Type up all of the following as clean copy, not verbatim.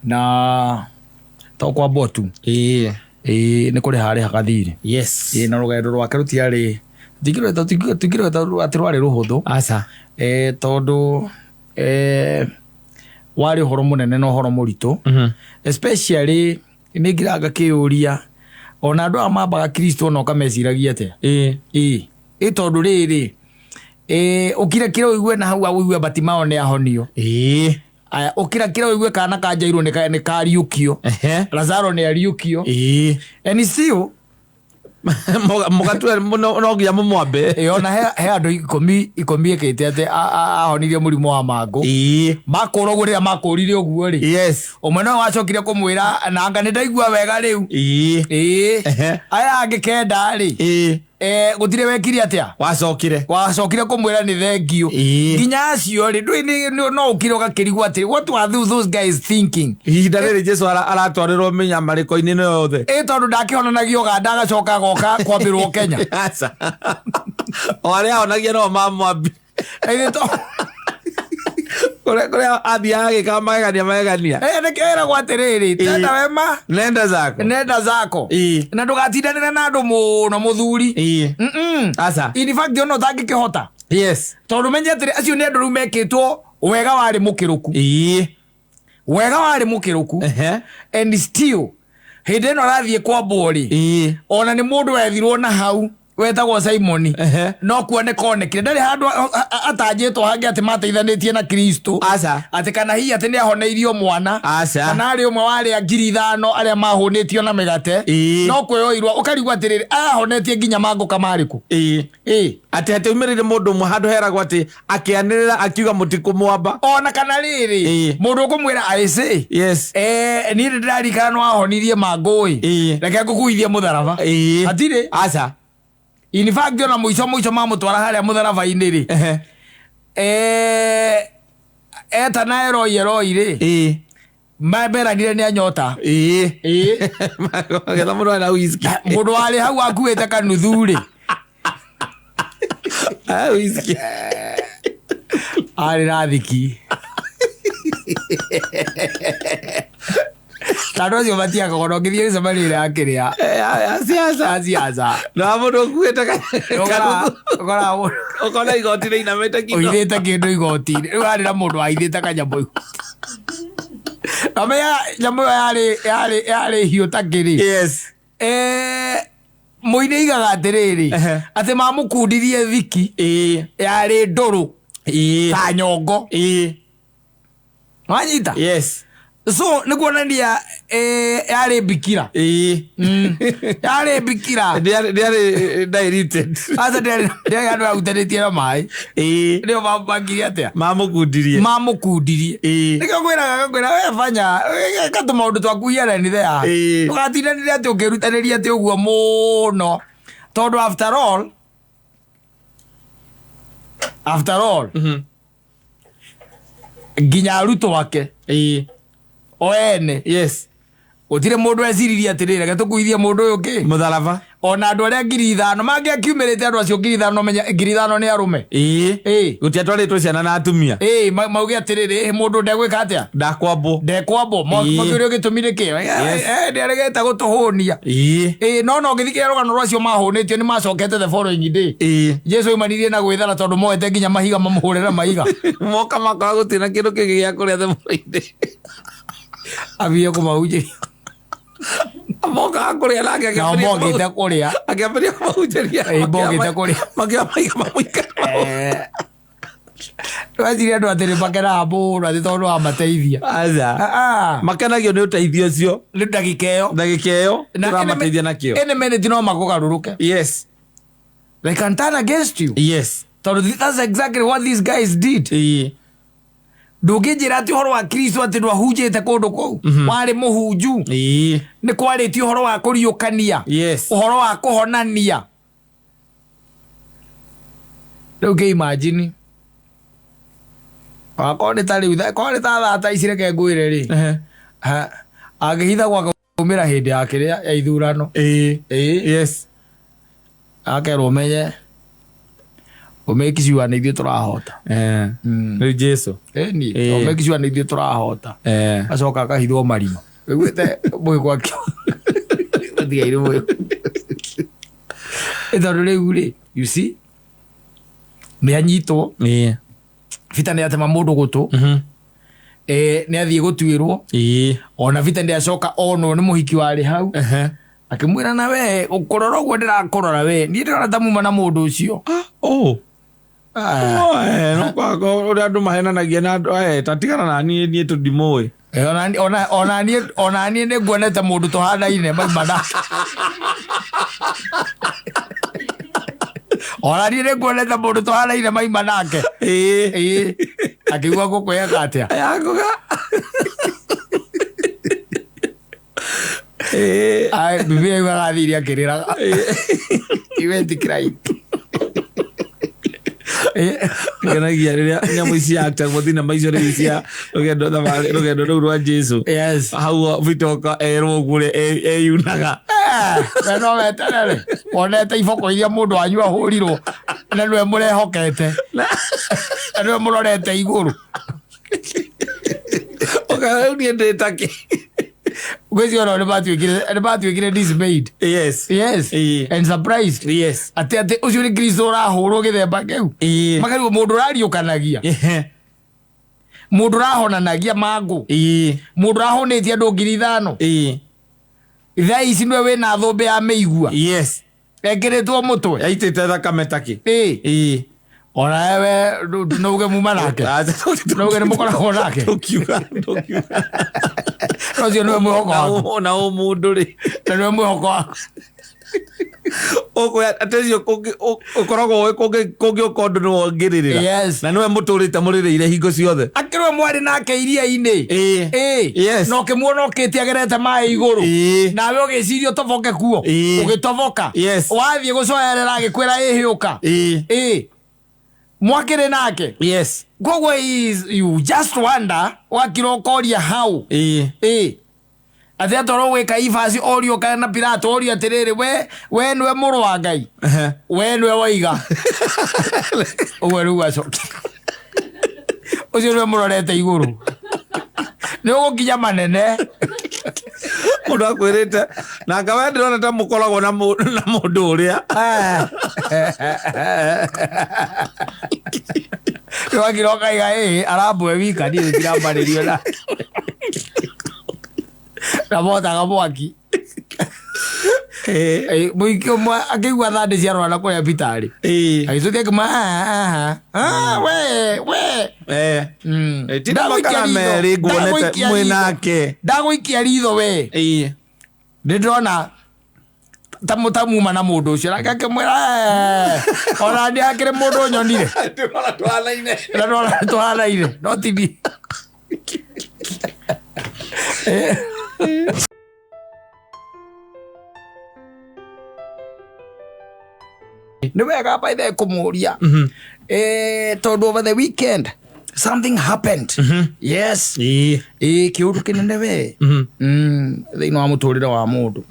Na to kwambwo tu. Ĩĩ. Ĩĩ, nĩ kũrĩha arĩhaga thirĩ. Yes. Ĩĩ, na rũgendo rwake rũtiarĩ, tũtingĩrweta atĩ rwarĩ rũhũthũ. Aca. Tondũ warĩ ũhoro mũnene na ũhoro mũritũ. Especially nĩ ngiraga ngakĩyũria ona andũ aya mambaga Kristo ona ũkameciragia atĩa. Ĩĩ. Ĩĩ, ĩ tondũ rĩrĩ, ũkire kĩra ũigue na hau ũigue Bartimayo nĩ ahonio. Ĩĩ. Aya, ũkĩra kĩra ũigue kana ka Jairũ nĩ kariũkio. Lazaro nĩ ariũkio. Ĩĩ. And still Mũgatua no nginya mũmwambe. Ĩĩ, ona he andũ ikũmi ĩkĩte atĩ ahonirie mũrimũ wa mangũ. Ĩĩ. Makũra ũguo rĩrĩa makũrire ũguo rĩ. Yes. Ũmwe no wacokire kũmwĩra na anga nĩ ndaigua wega rĩu. Ĩĩ. Ĩĩ. Ehe. Aya angĩ kenda rĩ. Ĩĩ. Gũtirĩ wekire atĩa? Wacokire. Wacokire kũmwĩra nĩ thengiũ. Ĩĩ. Nginya acio rĩ, ndũĩ no ũkire ũgakĩrigwo atĩrĩ, what were those guys thinking? Ihinda rĩrĩ Jesu aratwarĩrwo mĩnyamarĩko-inĩ ĩno yothe. Ĩ tondũ ndakĩhonanagia Ũganda agacoka agoka kwambĩrwo Kenya. Aca. O arĩa ahonagia no mamwambire. Na ithuĩ to- Kũrĩa athiaga agĩkaga magegania magegania. Nĩkĩo ĩragwo atĩrĩrĩ, Ĩĩ. tenda wema Nenda zako. nenda zako. Ĩĩ. Na ndũgatindanĩre na andũ mũno mũthuri. Ĩĩ. Mm-mm. Aca. In fact ona ũtangĩkĩhota. Yes. Tondũ menye atĩrĩ, acio nĩ andũ rĩu mekĩtwo wega warĩ mũkĩrũku. Ĩĩ. Wega warĩ mũkĩrũku. Ehe. And still hĩndĩ ĩno arathiĩ kwambwo rĩ, Ĩĩ. ona nĩ mũndũ wethirwo na hau wetagwo Simoni. Ehe. No kuoneka onekire ndarĩ handũ atanjĩtwo hangĩ atĩ mateithanĩtie na Kristo. Aca. Atĩ kana hihi atĩ nĩ ahoneirio mwana. Aca. Kana arĩ ũmwe wa arĩa 5,000 arĩa mahũnĩtio na mĩgate. Ĩĩ. No kwĩyoirwo ũkarigwo atĩrĩrĩ, ahonetie nginya mangũka marĩkũ? Ĩĩ. Ĩĩ. Atĩ hatiaumĩrĩire mũndũ ũmwe handũ heragwo atĩ akĩanĩrĩra akiuga mũtikũmwamba. Ona kana rĩrĩ, Ĩĩ. mũndũ ũkũmwĩra aĩcĩ. Yes. Niĩ nĩ ndĩraririkana nĩ wahonirie mangũ ĩ. Ĩĩ. Reke ngũkuithie mũtharaba. Ĩĩ. Hatirĩ. Aca. In fact ona mũico mũico mamũtwara harĩa mũtharaba-inĩ rĩ. Ehe. Etana Eloi Eloi rĩ. Ĩĩ. Meranire nĩ anyota. Ĩĩ. Ĩĩ. Getha mũndũ arĩ na whisky. Mũndũ warĩ hau akuĩte kanuthu rĩ. Ah, whisky. Arĩ na thiki. Na andũ acio matiakaga ona ũngĩthiĩ mĩcemanio ĩrĩa ya kĩrĩa. Ya siasa. Ya siasa. Na mũndũ ũkuĩte kanuthu. Ũkoraga mũndũ Ũkona igoti rĩinamĩte kĩndũ. ũithĩte kĩndũ igoti-inĩ. Rĩu harĩ na mũndũ waithĩte kanyamũ. Namenya nyamũ ĩyo yarĩ hiũ ta kĩrĩ. Yes. Mũini aigaga atĩrĩrĩ, Ehe. atĩ mamũkundirie thiki Ĩĩ. yarĩ ndũrũ Ĩĩ. ta nyongo. Ĩĩ. Wanyita? Yes. So nĩ kuonania yarĩ mbikira. Ĩĩ. Yarĩ mbikira. Ndĩarĩ diluted. Aca ndĩarĩ handũ yahutanĩtie na maĩ. Ĩĩ. Nĩo mamũbangirie atĩa? Mamũkundirie. Mamũkundirie. Ĩĩ. Nĩkĩo ngwĩraga ngakwĩra we fanya ĩka tũmaũndũ twaku here and there. Ĩĩ. Ndũgatindanĩre atĩ ũkĩrutanĩria atĩ ũguo mũno. Tondũ after all, after all, nginya arutwo ake Ĩĩ. o ene Yes. gũtirĩ mũndũ eciririe atĩrĩrĩ, reke tũkuithie mũndũ ũyũ kĩ Mũtharaba. Ona andũ arĩa 5,000 mangĩakiumĩrĩte andũ acio 5,000 menya 5,000 nĩ arũme. Ĩĩ. Ĩĩ. Gũtiatwarĩtwo ciana na atumia. Ĩĩ, mauge atĩrĩrĩ, ĩ, mũndũ ndegwĩka atĩa? Ndakwambwo. Ndekwambwo. Ĩĩ. Makĩũrio gĩtũmi nĩ kĩ? Yes. Nĩaregete gũtũhũnia. Ĩĩ. Ĩĩ, no ngĩthikĩrĩria rũgano rwa acio mahũnĩtio nĩ macokete the following day. Ĩĩ. Jesu oimanirie na gwĩthara tondũ moete nginya mahiga mamũhũre na mahiga. Moka makora gũtirĩ na kĩndũ kĩngĩ gĩa kũrĩa the following day. Ambie kũmahunjĩria. Mokaga kũrĩa nake Nao akĩambĩrĩria mokĩte kũrĩa. Akĩambĩrĩria kũmahunjĩria. Ĩĩ, mokĩte kũrĩa. Makĩoya mahiga mamũikara. Ndweciria andũ atĩ nĩ makenaga mũno atĩ tondũ wamateithia. Aca. Ah, ah. Makenagio nĩ ũteithio ũcio. Nĩ ndagĩka ĩyo. Ndagĩka ĩyo tũramateithia nakĩo. Any minute no makũgarũrũke. Yes. They can turn against you. Yes. Tondũ that's exactly what these guys did. Ĩĩ. Ndũngĩnjĩra atĩ ũhoro wa Kristo atĩ ndwahunjĩte kũndũ kũu. Warĩ mũhunju. Ĩĩ. Nĩ kwarĩtio ũhoro wa kũriũkania. Yes. Ũhoro wa kũhonania. Rĩu kĩ imagine. Akorwo nĩ ta rĩu, akorwo nĩ ta thaa ta ici reke ngwĩre rĩ. Ehe. Ha, angĩhitha gwaka umĩra hĩndĩ ya kĩrĩa ya ithurano. Ĩĩ. Ĩĩ. Yes. Akerwo menye. Ũmake sure nĩ ithuĩ tũrahota. Eh. Rĩu Jesu. Ĩni, Ĩĩ. ũmake sure nĩ ithuĩ tũrahota. Eh. Acoka akahithwo marima. Wĩiguĩte mwĩkwa akĩo. Gũtigaire mwĩkwa. Ĩ tondũ rĩu rĩ, you see, nĩ anyitwo, Ĩĩ. Peter nĩ atema mũndũ gũtũ, Mhm. nĩ athiĩ gũtuĩrwo, Ĩĩ. ona Peter ndĩ acoka onwo nĩ mũhiki warĩ hau. Ehe. Akĩmwĩra na we, ũkũrora ũguo ndĩrakũrora we, niĩ ndĩrona ta muma na mũndũ ũcio. Ah, oh. Ah. Oh, eh, no kwa ũrĩa andũ mahenanagia na andũ eh, ta tigana na niĩ niĩ tũndimũĩ. Eh, ona niĩ nĩ nguonete mũndũ tũhanaine mauma nake. Ona niĩ nĩ nguonete mũndũ tũhanaine maima nake. Ĩĩ. Ĩĩ. Akĩigua ngũkũ yeka atĩa? Yakuga. Ĩĩ. Ai, Bibilia yugaga athire akĩrĩraga. He went crying. Ĩĩ. Ngenagia rĩrĩa nyamũ ici actagwo thinema icio rĩu cia rũgendo thabarĩ rũgendo rũu rwa Jesu. Yes. Hau Vitoka erwo ũguo ũrĩa eyunaga. Eh, we no weterere wonete iboko iria mũndũ wanyu ahũrirwo na nĩwe mũrehokete na nĩwe mũrorete igũrũ. Ũkara rĩu niĩ ndĩ takĩ. Ngwĩciria onao nĩmatuĩkire dismayed. Yes. Yes. Ĩĩ. And surprised. Yes. Atĩ atĩ ũcio nĩ Kristo ũrahũrwo gĩthemba kĩu. Ĩĩ. Makarigwo mũndũ ũrariũkanagia, Ehe. mũndũ ũrahonanagia mangũ, Ĩĩ. mũndũ ũrahũnĩtie andũ 5,000. Ĩĩ. Thaa ici nĩwe wĩna thũmbĩ ya mĩigua Yes. ekĩrĩtwo mũtwe. Yaitĩte thakame takĩ. Ĩĩ. Ĩĩ. Ona wewe no uge muma nake. No uge nĩ mũkoragwo nake. Tũkiuga tũkiuga. Na ũcio nĩwe mwĩhoko waku. Na ũmũndũ rĩ. Na nĩwe mwĩhoko waku. Ũkwĩra atĩ ũcio ũkoragwo ũĩ kũngĩũka ũndũ nĩwe ũngĩrĩrĩra. Yes. Na nĩwe mũtũrĩte mũrĩrĩire hingo ciothe. Akĩrwe mwarĩ nake iria-inĩ. Ĩĩ. Ĩĩ. Yes. Na ũkĩmuona ũkĩte agerete maĩ igũrũ. Ĩĩ. Nawe ũgĩciria ũtoboke kuo. Ĩĩ. Ũgĩtoboka. Yes. Wathiĩ gũcoerera agĩkwĩra ĩhĩũka. Ĩĩ. Ĩĩ. Mwakĩrĩ nake. Yes. Koguo you just wonder wakira ũkoria how. Ĩĩ. Ĩĩ. Atĩ atwarwo gwĩ Kaifasi orio kana na Pilato orio atĩrĩrĩ we nĩwe mũrũ wa Ngai. Ehe. We nĩwe waiga. Ũguo rĩu acokia. Ũcio nĩwe mũrorete igũrũ. Nĩ ũgũkinya manene. Mũndũ akwĩrĩte na anga we ndĩrona ta mũkoragwo na mũndũ ũrĩa. Nĩ wakira ũkaiga ĩĩ arambwe wika niĩ ndirambarĩrio na. Na motaga mwaki. Ĩĩ. Mũingĩ ũmwe akĩigua thandĩ ciarora na kũrĩa thibitarĩ. Ĩĩ. Agĩcokia akĩmwĩra, "Ah, ah, ah, we, we." Eh. Mm. Eh, tinda makara merĩ nguonete mwĩ nake. Ndagũikia ritho we. Ĩĩ. Nĩ ndĩrona ta mũtamuma na mũndũ ũcio nake akĩmwĩra, "Eh, ona nĩ hakĩrĩ mũndũ nyonire." Ndĩrona tũhanaine. Na ndĩrona tũhanaine, no ti niĩ. Nĩ wega by the way kũmũria. Tondũ over the weekend something happened. Yes. Ĩĩ. Ĩĩ kĩũndũ kĩnene we. Thĩinĩ wa mũtũrĩre wa mũndũ.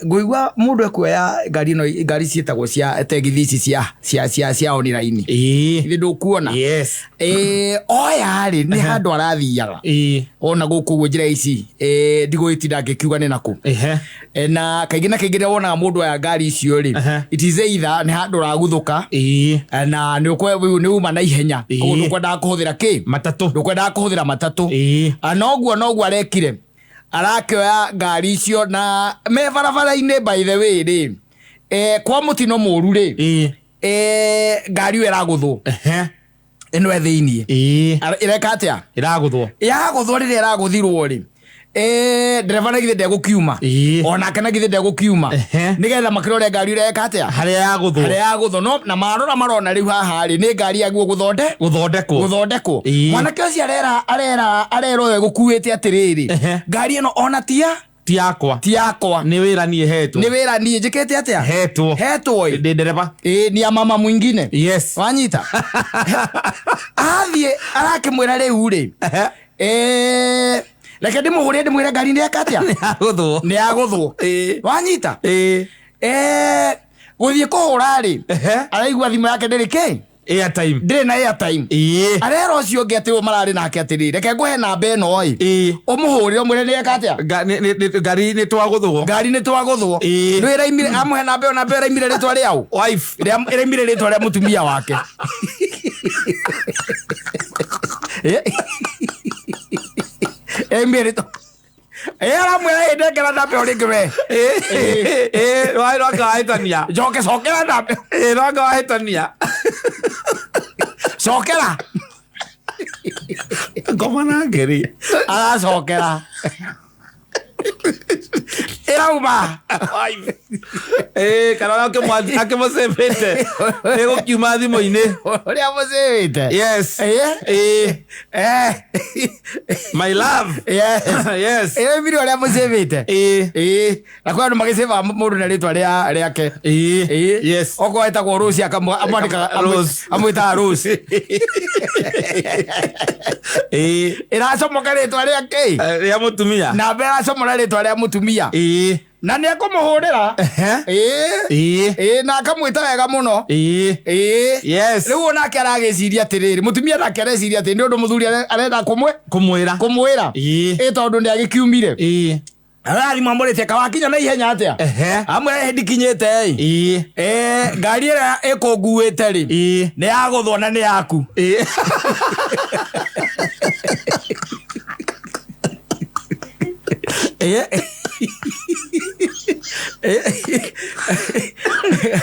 Ngũigua mũndũ ekuoya ngari ĩno, ngari ciĩtagwo cia tegithi ici cia online. Ĩĩ. Ithe ndũkuona. Yes. Oya rĩ, nĩ handũ arathiaga. Ĩĩ. Ona gũkũ ũguo njĩra ici, ndigũgĩtinda ngĩkiuga nĩ nakũ. Ehe. Na kaingĩ na kaingĩ rĩrĩa wonaga mũndũ oya ngari icio rĩ, Ehe. it is either nĩ handũ ũraguthũka, Ĩĩ. na nĩ uma na ihenya. Ĩĩ. Koguo ndũkwendaga kũhũthĩra kĩ? Matatũ. Ndũkwendaga kũhũthĩra matatũ. Ĩĩ. Noguo noguo arekire. Arakĩoya ngari icio na me barabara-inĩ by the way rĩ, kwa mũtino mũru rĩ, Ĩĩ. ngari ĩyo ĩragũthwo. Ehe. Ĩno ĩ thĩiniĩ. Ĩĩ. Ĩreka atĩa? Ĩragũthwo. Yagũthwo rĩrĩa ĩragũthirwo rĩ, ndereba na githĩ ndegũkiuma. Ĩĩ. Onake na githĩ ndegũkiuma. Ehe. Nĩgetha makĩrore ngari ĩrĩa ĩreka atĩa? Harĩa yagũthwo. Harĩa yagũthwo. No, na marora marona rĩu haha rĩ, nĩ ngari yaguo Gũthondekwo. gũthondekwo. Ĩĩ. Mwanake ũcio arera ũyũ ĩgũkuĩte atĩrĩrĩ, Ehe. ngari ĩno ona Ti yakwa. ti yakwa. Nĩ wĩra niĩ hetwo. Nĩ wĩra niĩ njĩkĩte atĩa? Hetwo. Hetwo ĩ. Ndĩ ndereba. Ĩĩ, ni ya mama mwingine. Yes. Wanyita? Athiĩ arakĩmwĩra rĩu rĩ, Ehe. Reke ndĩmũhũre ndĩmwĩre ngari nĩ eka atĩa? Nĩ yagũthwo. Nĩ yagũthwo. Ĩĩ. Wanyita? Ĩĩ. Gũthiĩ kũhũra rĩ, Ehe. araigua thimũ yake ndĩrĩ kĩ, Airtime. Ndĩrĩ na airtime. Ĩĩ. Arera ũcio ũngĩ atĩ ũyũ mararĩ nake atĩrĩ, reke ngũhe namba ĩno ĩ, Ĩĩ. ũmũhũrĩre ũmwĩre nĩ eka atĩa. Ngari nĩ twagũthwo. Ngari nĩ twagũthwo. Ĩĩ. Nĩ ĩraimire, amũhe namba ĩyo, namba ĩyo ĩraimire rĩtwa rĩaũ? Wife. Ĩraimire rĩtwa rĩa mũtumia wake. Ĩraimire rĩtwa. Aramwĩra, ĩ, nengera namba ĩyo rĩngĩ we. Ĩĩ, ĩĩ, rwanga wahĩtania. Njoke cokera namba ĩyo. Ĩĩ, rwanga wahĩtania. Cokera. Ngoma nake rĩ. Aracokera, ĩrauma. Wife. Ĩĩ, kana ũrĩa akĩmũcĩbĩte ĩgũkiuma thimũ-inĩ. Ũrĩa mũcĩwĩte. Yes. Ĩĩ. Ĩĩ. My love. Yes. Yes. Ĩraumire ũrĩa mũcĩbĩte. Ĩĩ. Ĩĩ, na kwĩ andũ magĩcĩbaga mũndũ na rĩtwa rĩake. Ĩĩ. Ĩĩ. Yes. Okorwo etagwo Rose, amwandĩkaga Rose. amwĩtaga Rose. Ĩĩ. Ĩracomoka rĩtwa rĩake. Rĩa mũtumia. Namba ĩracomora rĩtwa rĩa mũtumia. Ĩĩ. Na nĩ ekũmũhũrĩra. Ehe. Ĩĩ. Ĩĩ. Ĩĩ, na akamwĩta wega mũno. Ĩĩ. Ĩĩ. Yes. Rĩu onake aragĩciria atĩrĩrĩ, mũtumia nake areciria atĩ nĩ ũndũ mũthuri arenda kũmwe Kũmwĩra. kũmwĩra. Ĩĩ. Ĩ, tondũ nĩ agĩkiumire. Ĩĩ. Arathimũ amũrĩtie kawakinya na ihenya atĩa. Ehe. Amwe ndikinyĩte ĩ. Ĩĩ. Ĩ, ngari ĩrĩa ĩkũnguĩte rĩ, Ĩĩ. nĩ yagũthwo na nĩ yaku. Ĩĩ. Ĩ. Ĩ.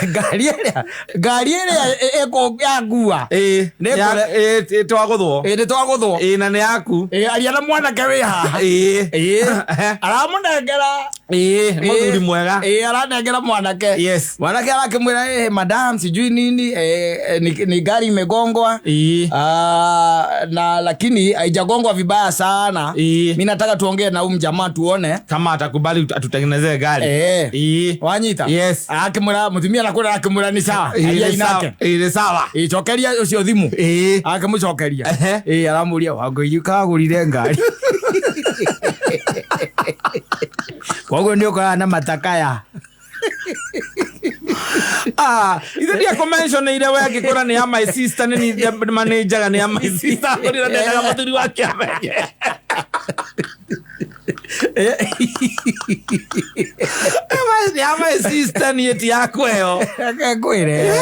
Ngari ĩrĩa yangua. Ĩĩ. Nĩ Ĩĩ, twagũthwo. Ĩ, nĩ twagũthwo. Ĩĩ, na nĩ yaku. Ĩ, aria na mwanake wĩ haha. Ĩĩ. Ĩ, aramũnengera. Ĩĩ, mũthuri mwega. Ĩ, aranengera mwanake. Yes. Mwanake arakĩmwĩra, "Eh, madam, sijui nini, eh, eh, ni gari imegongwa." Ĩĩ. Ah, na lakini haijagongwa vibaya sana. Ĩĩ. Mi nataka tuongee na huyu mjamaa tuone Kama atakubali atutengenezee gari. Eh. Ĩĩ. Wanyita? Yes. Akĩmwĩra mũtumia nakwĩra, akĩmwĩra nĩ sawa. Ĩĩ, Aria nĩ sawa. inake. Ĩĩ, nĩ sawa. Ĩ, cokeria ũcio thimũ. Ĩĩ. Akĩmũcokeria. Ehe. Ĩ, aramũria, "Wangũi, kagũrire ngari koguo nĩ ũkoraga na matakaya." Ah, ithe ndiakũmentioneire we angĩkora nĩ ya my sister, nĩ niĩ manĩnjaga nĩ ya my sister agũrire, ndendaga mũthuri wake amenye. Nĩ ya my sister, niĩ ti yakwa ĩyo. Reke ngwĩre.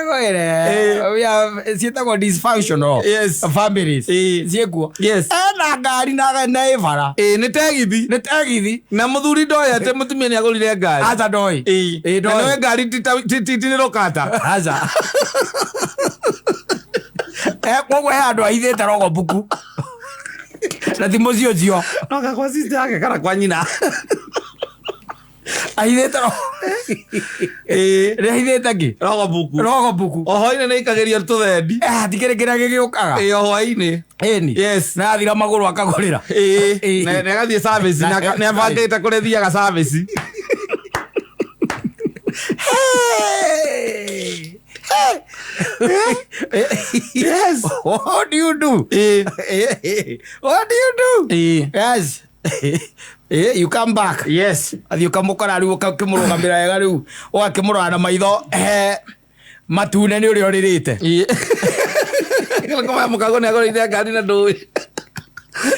Ngwĩre. We have ciĩtagwo dysfunctional Yes. families. Ĩĩ. Ciĩkuo. Yes. Ena ngari na ĩ bara. Ĩĩ, nĩ tegithi. Nĩ tegithi. Na mũthuri ndoĩ atĩ mũtumia nĩ agũrire ngari. Aca, ndoĩ. Ĩĩ. Ĩĩ, Na ndoĩ. nĩwe ngari ti nĩ rũkata. Aca. Eh, koguo he handũ ahithĩte rogo mbuku na ti mũciĩ ũcio. Noka kwa sister yake kana kwa nyina. Ahithĩte rogo. Ĩĩ. Nĩ ahithĩte kĩ? Rogo mbuku. Rogo mbuku. O hwainĩ nĩ ikagĩrio tũthendi. Eh, hatikĩrĩ kĩrĩa gĩgĩũkaga. Ĩĩ, o hwainĩ. Ĩni. Yes. Na athira magũrũ akagũrĩra. Ĩĩ. Ĩĩ. Na agathiĩ service, na nĩ abangĩte kũrĩa thiaga service. Hey! Hey! Yes. What do you do? Ĩĩ. What do you do? Ĩĩ. Yes. You come back. Yes. Athiĩ ũkamũkora rĩu, ũkakĩmũrũgamĩra wega rĩu, ũgakĩmũrora na maitho matune nĩ ũrĩa ũrĩrĩte. Ĩĩ. Koma mũkago nĩ agũrĩire ngari na ndũĩ.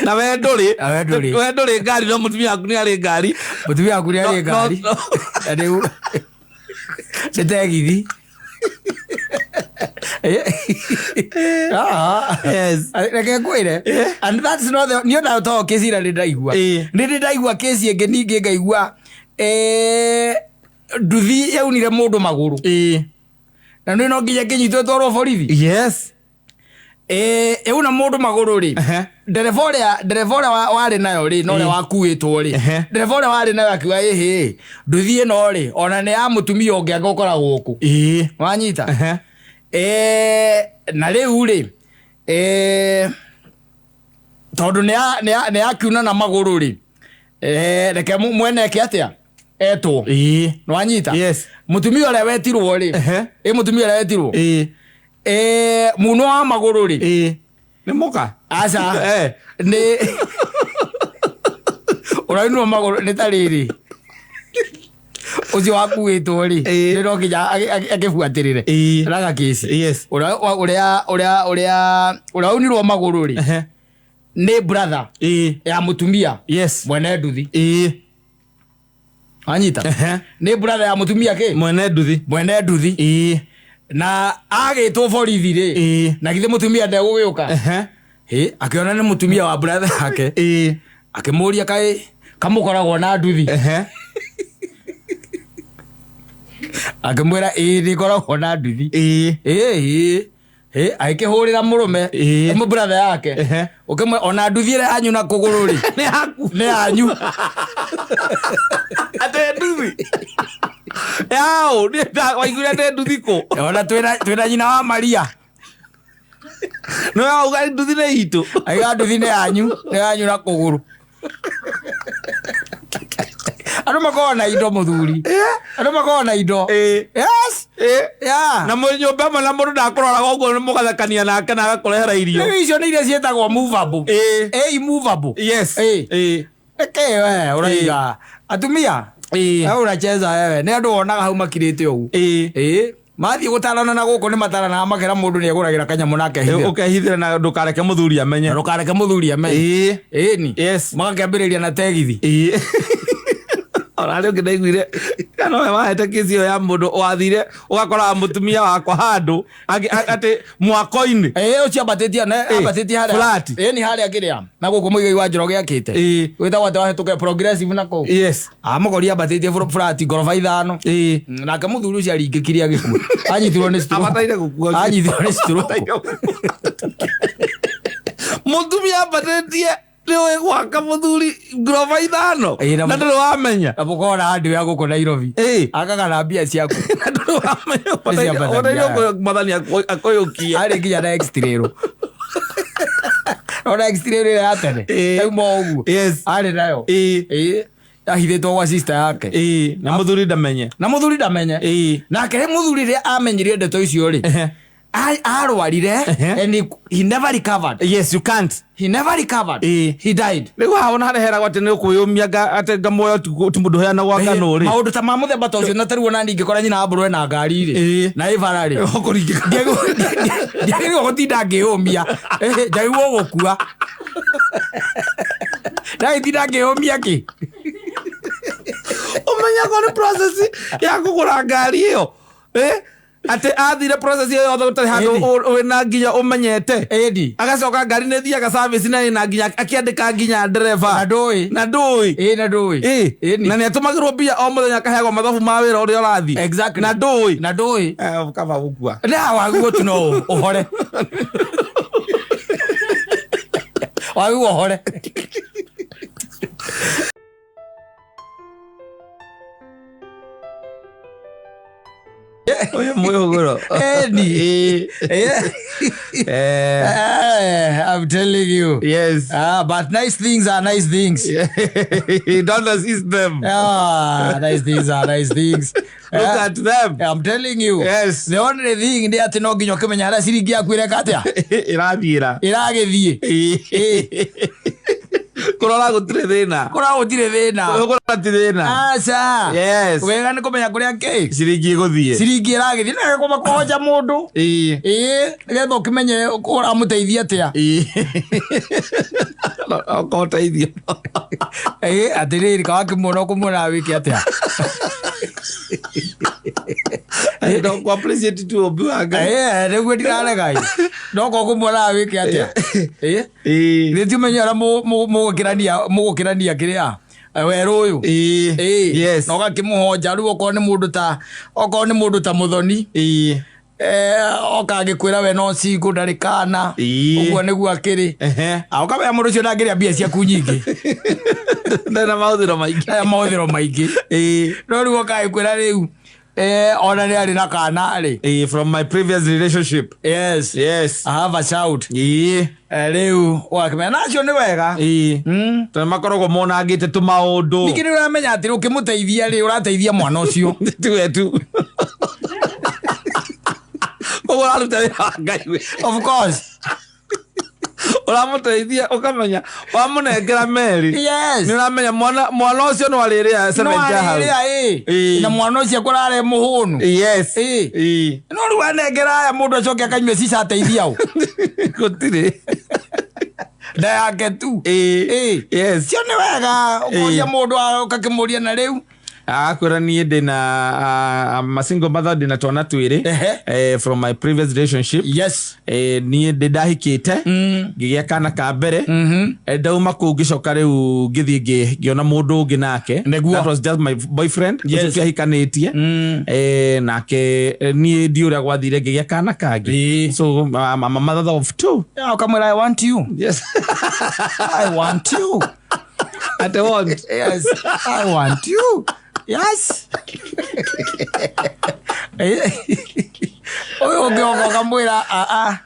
Na we ndũrĩ. Na we ndũrĩ. We ndũrĩ ngari no mũtumia waku nĩ arĩ ngari. Mũtumia waku nĩ arĩ No, ngari. no. Na rĩu nĩ tegithi. Ah. Yes. Reke ngwĩre, and that's not the niĩ ona to kĩci ira nĩ ndaigua. Ĩĩ. Nĩ ndĩ ndaigua kĩci ĩngĩ ningĩ ngaigua, nduthi yaunire mũndũ magũrũ. Ĩĩ. Na nĩ no nginya kĩnyitwo ĩtwarwo borithi. Yes. Yauna mũndũ magũrũ rĩ, Ehe. ndereba ũrĩa warĩ nayo rĩ, na ũrĩa Ĩĩ. wakuĩtwo rĩ, Ehe. ndereba ũrĩa warĩ nayo akiuga, ĩhĩ, nduthi ĩno rĩ, ona nĩ ya mũtumia ũngĩ angĩgũkora gũkũ. Ĩĩ. Wanyita? Ehe. Na rĩu rĩ, tondũ nĩ yakiuna na magũrũ rĩ, reke mwene eke atĩa, etwo. Ĩĩ. Nĩwanyita? Yes. Mũtumia ũrĩa wetirwo rĩ, Ehe. ĩ, mũtumia ũrĩa wetirwo, Ĩĩ. muno wa magũrũ rĩ. Ĩĩ. Nĩ mũka. Aca. Eh. Nĩ ũrainwo magũrũ nĩ ta rĩrĩ. Ũcio wakuĩtwo rĩ, Ĩĩ. nĩ no nginya agĩbuatĩrĩre. Ĩĩ. Raga kĩci. Yes. Ũrĩa ũrĩa ũrĩa ũrĩa ũrĩa waunirwo magũrũ rĩ, Ehe. nĩ brother Ĩĩ. ya mũtumia Yes. mwene nduthi. Ĩĩ. Wanyita? Ehe. Nĩ brother ya mũtumia kĩ? Mwene nduthi. Mwene nduthi. Ĩĩ. Na agĩtwo borithi rĩ, Ĩĩ. na githĩ mũtumia ndegũgĩũka? Ehe. Ĩ, akĩona nĩ mũtumia wa brother yake. Ĩĩ. Akĩmũria kaĩ kamũkoragwo na nduthi. Ehe. Akĩmwĩra ĩĩ nĩngoragwo na nduthi. Ĩĩ. Ĩĩ, ĩĩ, agĩkĩhũrĩra mũrũme Ĩĩ. mũ brother yake. Ehe. Ũkĩmwĩra ona nduthi ĩrĩa yanyu na kũgũrũ rĩ, Nĩ yaku. nĩ yanyu. Atĩ nduthi. Yao, niĩ waiguire atĩ nduthi kũ? Ona twĩna nyina wa Maria. Nĩ wauga nduthi nĩ itũ. Aiga nduthi nĩ yanyu, nĩ yanyu na kũgũrũ. Andũ makoragwo na indo mũthuri. Andũ makoragwo na indo. Ĩĩ. Yes. Ĩĩ. Yeah. Na mwĩ nyũmba ĩmwe na mũndũ ndakũroraga ũguo nĩ mũgathekania nake na agakũrehera irio. Rĩu icio nĩ iria ciĩtagwo movable. Ĩĩ. Ĩ immovable. Yes. Ĩĩ. Ĩĩ. Ĩkĩ we ũraiga. Atumia. Ĩĩ. Wewe unacheza wewe. Nĩ andũ wonaga hau makirĩte ũguo. Ĩĩ. Ĩĩ. Mathiĩ gũtarana na gũkũ nĩ mataranaga makera mũndũ nĩ egũragĩra kanyamũ na akehithĩra. Ũkehithĩra na ndũkareke mũthuri amenye. Na ndũkareke mũthuri amenye. Ĩĩ. Ĩni. Yes. Magakĩambĩrĩria na tegithi. Ĩĩ. Ona rä å ngä ndaiguire kana we wahete kĩci ĩyo ya mũndũ wathire ũgakoraga mũtumia wakwa handũ atĩ mwako-inĩ. Ĩĩ ũcio ambatĩtie ne Ĩĩ. ambatĩtie harĩa. Flat. Ĩĩ ni harĩa kĩrĩa. Na gũkũ Mũigai wa Njoroge akĩte. Ĩĩ. Wĩtagwo atĩ wahĩtũke progressive na kũu. Yes. Amũkori ambatĩtie flat ngoroba ithano. Ĩĩ. Nake mũthuri ũcio aringĩkire agĩkua. Anyitirwo nĩ stroke. Abataire gũkua. Anyitirwo nĩ stroke. Mũtumia ambatĩtie nĩ ũĩ gwaka mũthuri ngoroba ithano Ĩĩ, na na ndũrĩ wamenya. Na mũkona handũ ya gũkũ Nairobi. Ĩĩ. Akaga na mbia ciaku. Na ndũrĩ wamenya Nĩciambatagia. ũbataire mwathani akũyũkie. Arĩ nginya na X-trail. Ona X-trail ĩrĩa ya tene. Ĩĩ. Yauma o ũguo. Yes. Arĩ nayo. Ĩĩ. Ĩĩ. Ahithĩtwo gwa sister yake. Ĩĩ. Na mũthuri ndamenye. Na mũthuri ndamenye. Ĩĩ. Nake rĩ mũthuri rĩrĩa amenyire ndeto icio rĩ, Ehe. arwarire Ehe. and he never recovered. Yes, you can't. He never recovered. Ĩĩ. He died. Rĩu haha ona harĩa heragwo atĩ nĩ ũkwĩyũmia atĩ ngamuoyo ti mũndũ ũheanagwo ngano rĩ. Maũndũ ta ma mũthemba ta ũcio na tarĩu ona niĩ ingĩkora nyina wa mbũrũ ena ngari rĩ Ĩĩ. na ĩ bara rĩ Ũkũringĩka. Ndiagĩrĩirwo gũtinda ngĩyũmia. Njagĩrĩirwo gũkua. Ndagĩtinda ngĩyũmia kĩ? Ũmenyaga nĩ process ya kũgũra ngari ĩyo. Atĩ athire process ĩyo yothe gũtarĩ handũ Ĩni. wĩna nginya ũmenyete. Ĩni. Agacoka ngari nĩ ĩthiaga service na ĩna nginya akĩandĩka nginya ndereba. Na ndũĩ. Na ndũĩ. Ĩĩ na ndũĩ. Ĩĩ. Ĩni. Na nĩ atũmagĩrwo mbia o mũthenya akaheagwo mathabu ma wĩra ũrĩa ũrathiĩ. Exactly. Na ndũĩ. Na ndũĩ. Kaba gũkua. Na wagĩrĩirwo tu no ũhore. Wagĩrĩirwo ũhore. Ũyũ mwĩhũgũro. Ĩni. Ĩĩ. I'm telling you. Yes. But nice things are nice things. Don't assist them. Nice things are nice things. Look at them. I'm telling you. Yes. The only thing nĩ atĩ no nginya ũkĩmenya harĩa ciringi yaku ĩreka atĩa. Ĩrathiĩra. Ĩragĩthiĩ. Kũrora gũtirĩ thĩna. Kũrora gũtirĩ thĩna. Kũrora ti thĩna. Aca. Yes. Wega nĩ kũmenya kũrĩa kĩ. Ciringi ĩgũthiĩ. Ciringi ĩragĩthiĩ. Nĩ wega kũhoja mũndũ. Ĩĩ. Ĩĩ. Nĩgetha ũkĩmenye ũramũteithia atĩa. Ĩĩ. Okorwo ũteithio. Ĩĩ, atĩrĩrĩ, kawa kĩmuona ũkũmuona wĩke atĩa. No kũ appreciate tu ũmbi wa Ngai. Ĩĩ, nĩguo ndirarega ĩ. No ko kũmuona wĩke atĩa. Ĩĩ. Ĩĩ. Githĩ ti ũmenye ũrĩa mũgũkĩrania kĩrĩa werũ ũyũ. Ĩĩ. Ĩĩ. Yes. Na ũgakĩmũhonja rĩu okorwo nĩ mũndũ ta okorwo nĩ mũndũ ta Mũthoni. Ĩĩ. Oka agĩkwĩra we no single ndarĩ kana. Ĩĩ. Ũguo nĩguo akĩrĩ. Ehe. Ũkamenya mũndũ ũcio ndangĩrĩa mbia ciaku nyingĩ. Ndarĩ na mahũthĩro maingĩ. Ndarĩ mahũthĩro maingĩ. Ĩĩ. No rĩu oka agĩkwĩra rĩu ona nĩ arĩ na kana rĩ. Ĩĩ, from my previous relationship. Yes. Yes. I have a child. Ĩĩ. Rĩu ũgakĩmenya na acio nĩ wega. Ĩĩ. Tondũ makoragwo monangĩte tũmaũndũ. Ningĩ nĩ ũramenya atĩ ũkĩmũteithia rĩ ũrateithia mwana ũcio. Tiwe tu. Koguo ũraruta wĩra wa Ngai we. Of course. Ũramũteithia ũkamenya wamũnengera meri. Yes. Nĩ ũramenya mwana ũcio no arĩrĩa 70 hau. No arĩrĩa, ĩ. Ĩ. Na mwana ũcio akũrare mũhũnu. Yes. Ĩ. Ĩ. No rĩu anengera aya mũndũ acoke akanyue cica ateithia ũ. Gũtirĩ. Nda yake tu. Ĩ. Ĩ. Yes. Cio nĩ wega ũkoria Ĩ. mũndũ ũgakĩmũria na rĩu. Akwĩra niĩ ndĩna I'm a single mother, ndĩna twana twĩrĩ Ehe. From my previous relationship. Yes. Niĩ ndĩ ndahikĩte ngĩgĩa kana ka mbere. Ndauma kũu ngĩcoka rĩu ngĩthiĩ ngĩona mũndũ ũngĩ nake. Nĩguo. That was just my boyfriend. Yes. Ũcio tũtiahikanĩtie. Nake niĩ ndi ũrĩa gwathire ngĩgĩa kana kangĩ. Ĩ. So I'm a mother of two. Yeah, ũkamwĩra I want you. Yes. I want you. At want. Yes, I want you. Yes. Ũyũ ũngĩ oka ũkamwĩra a a.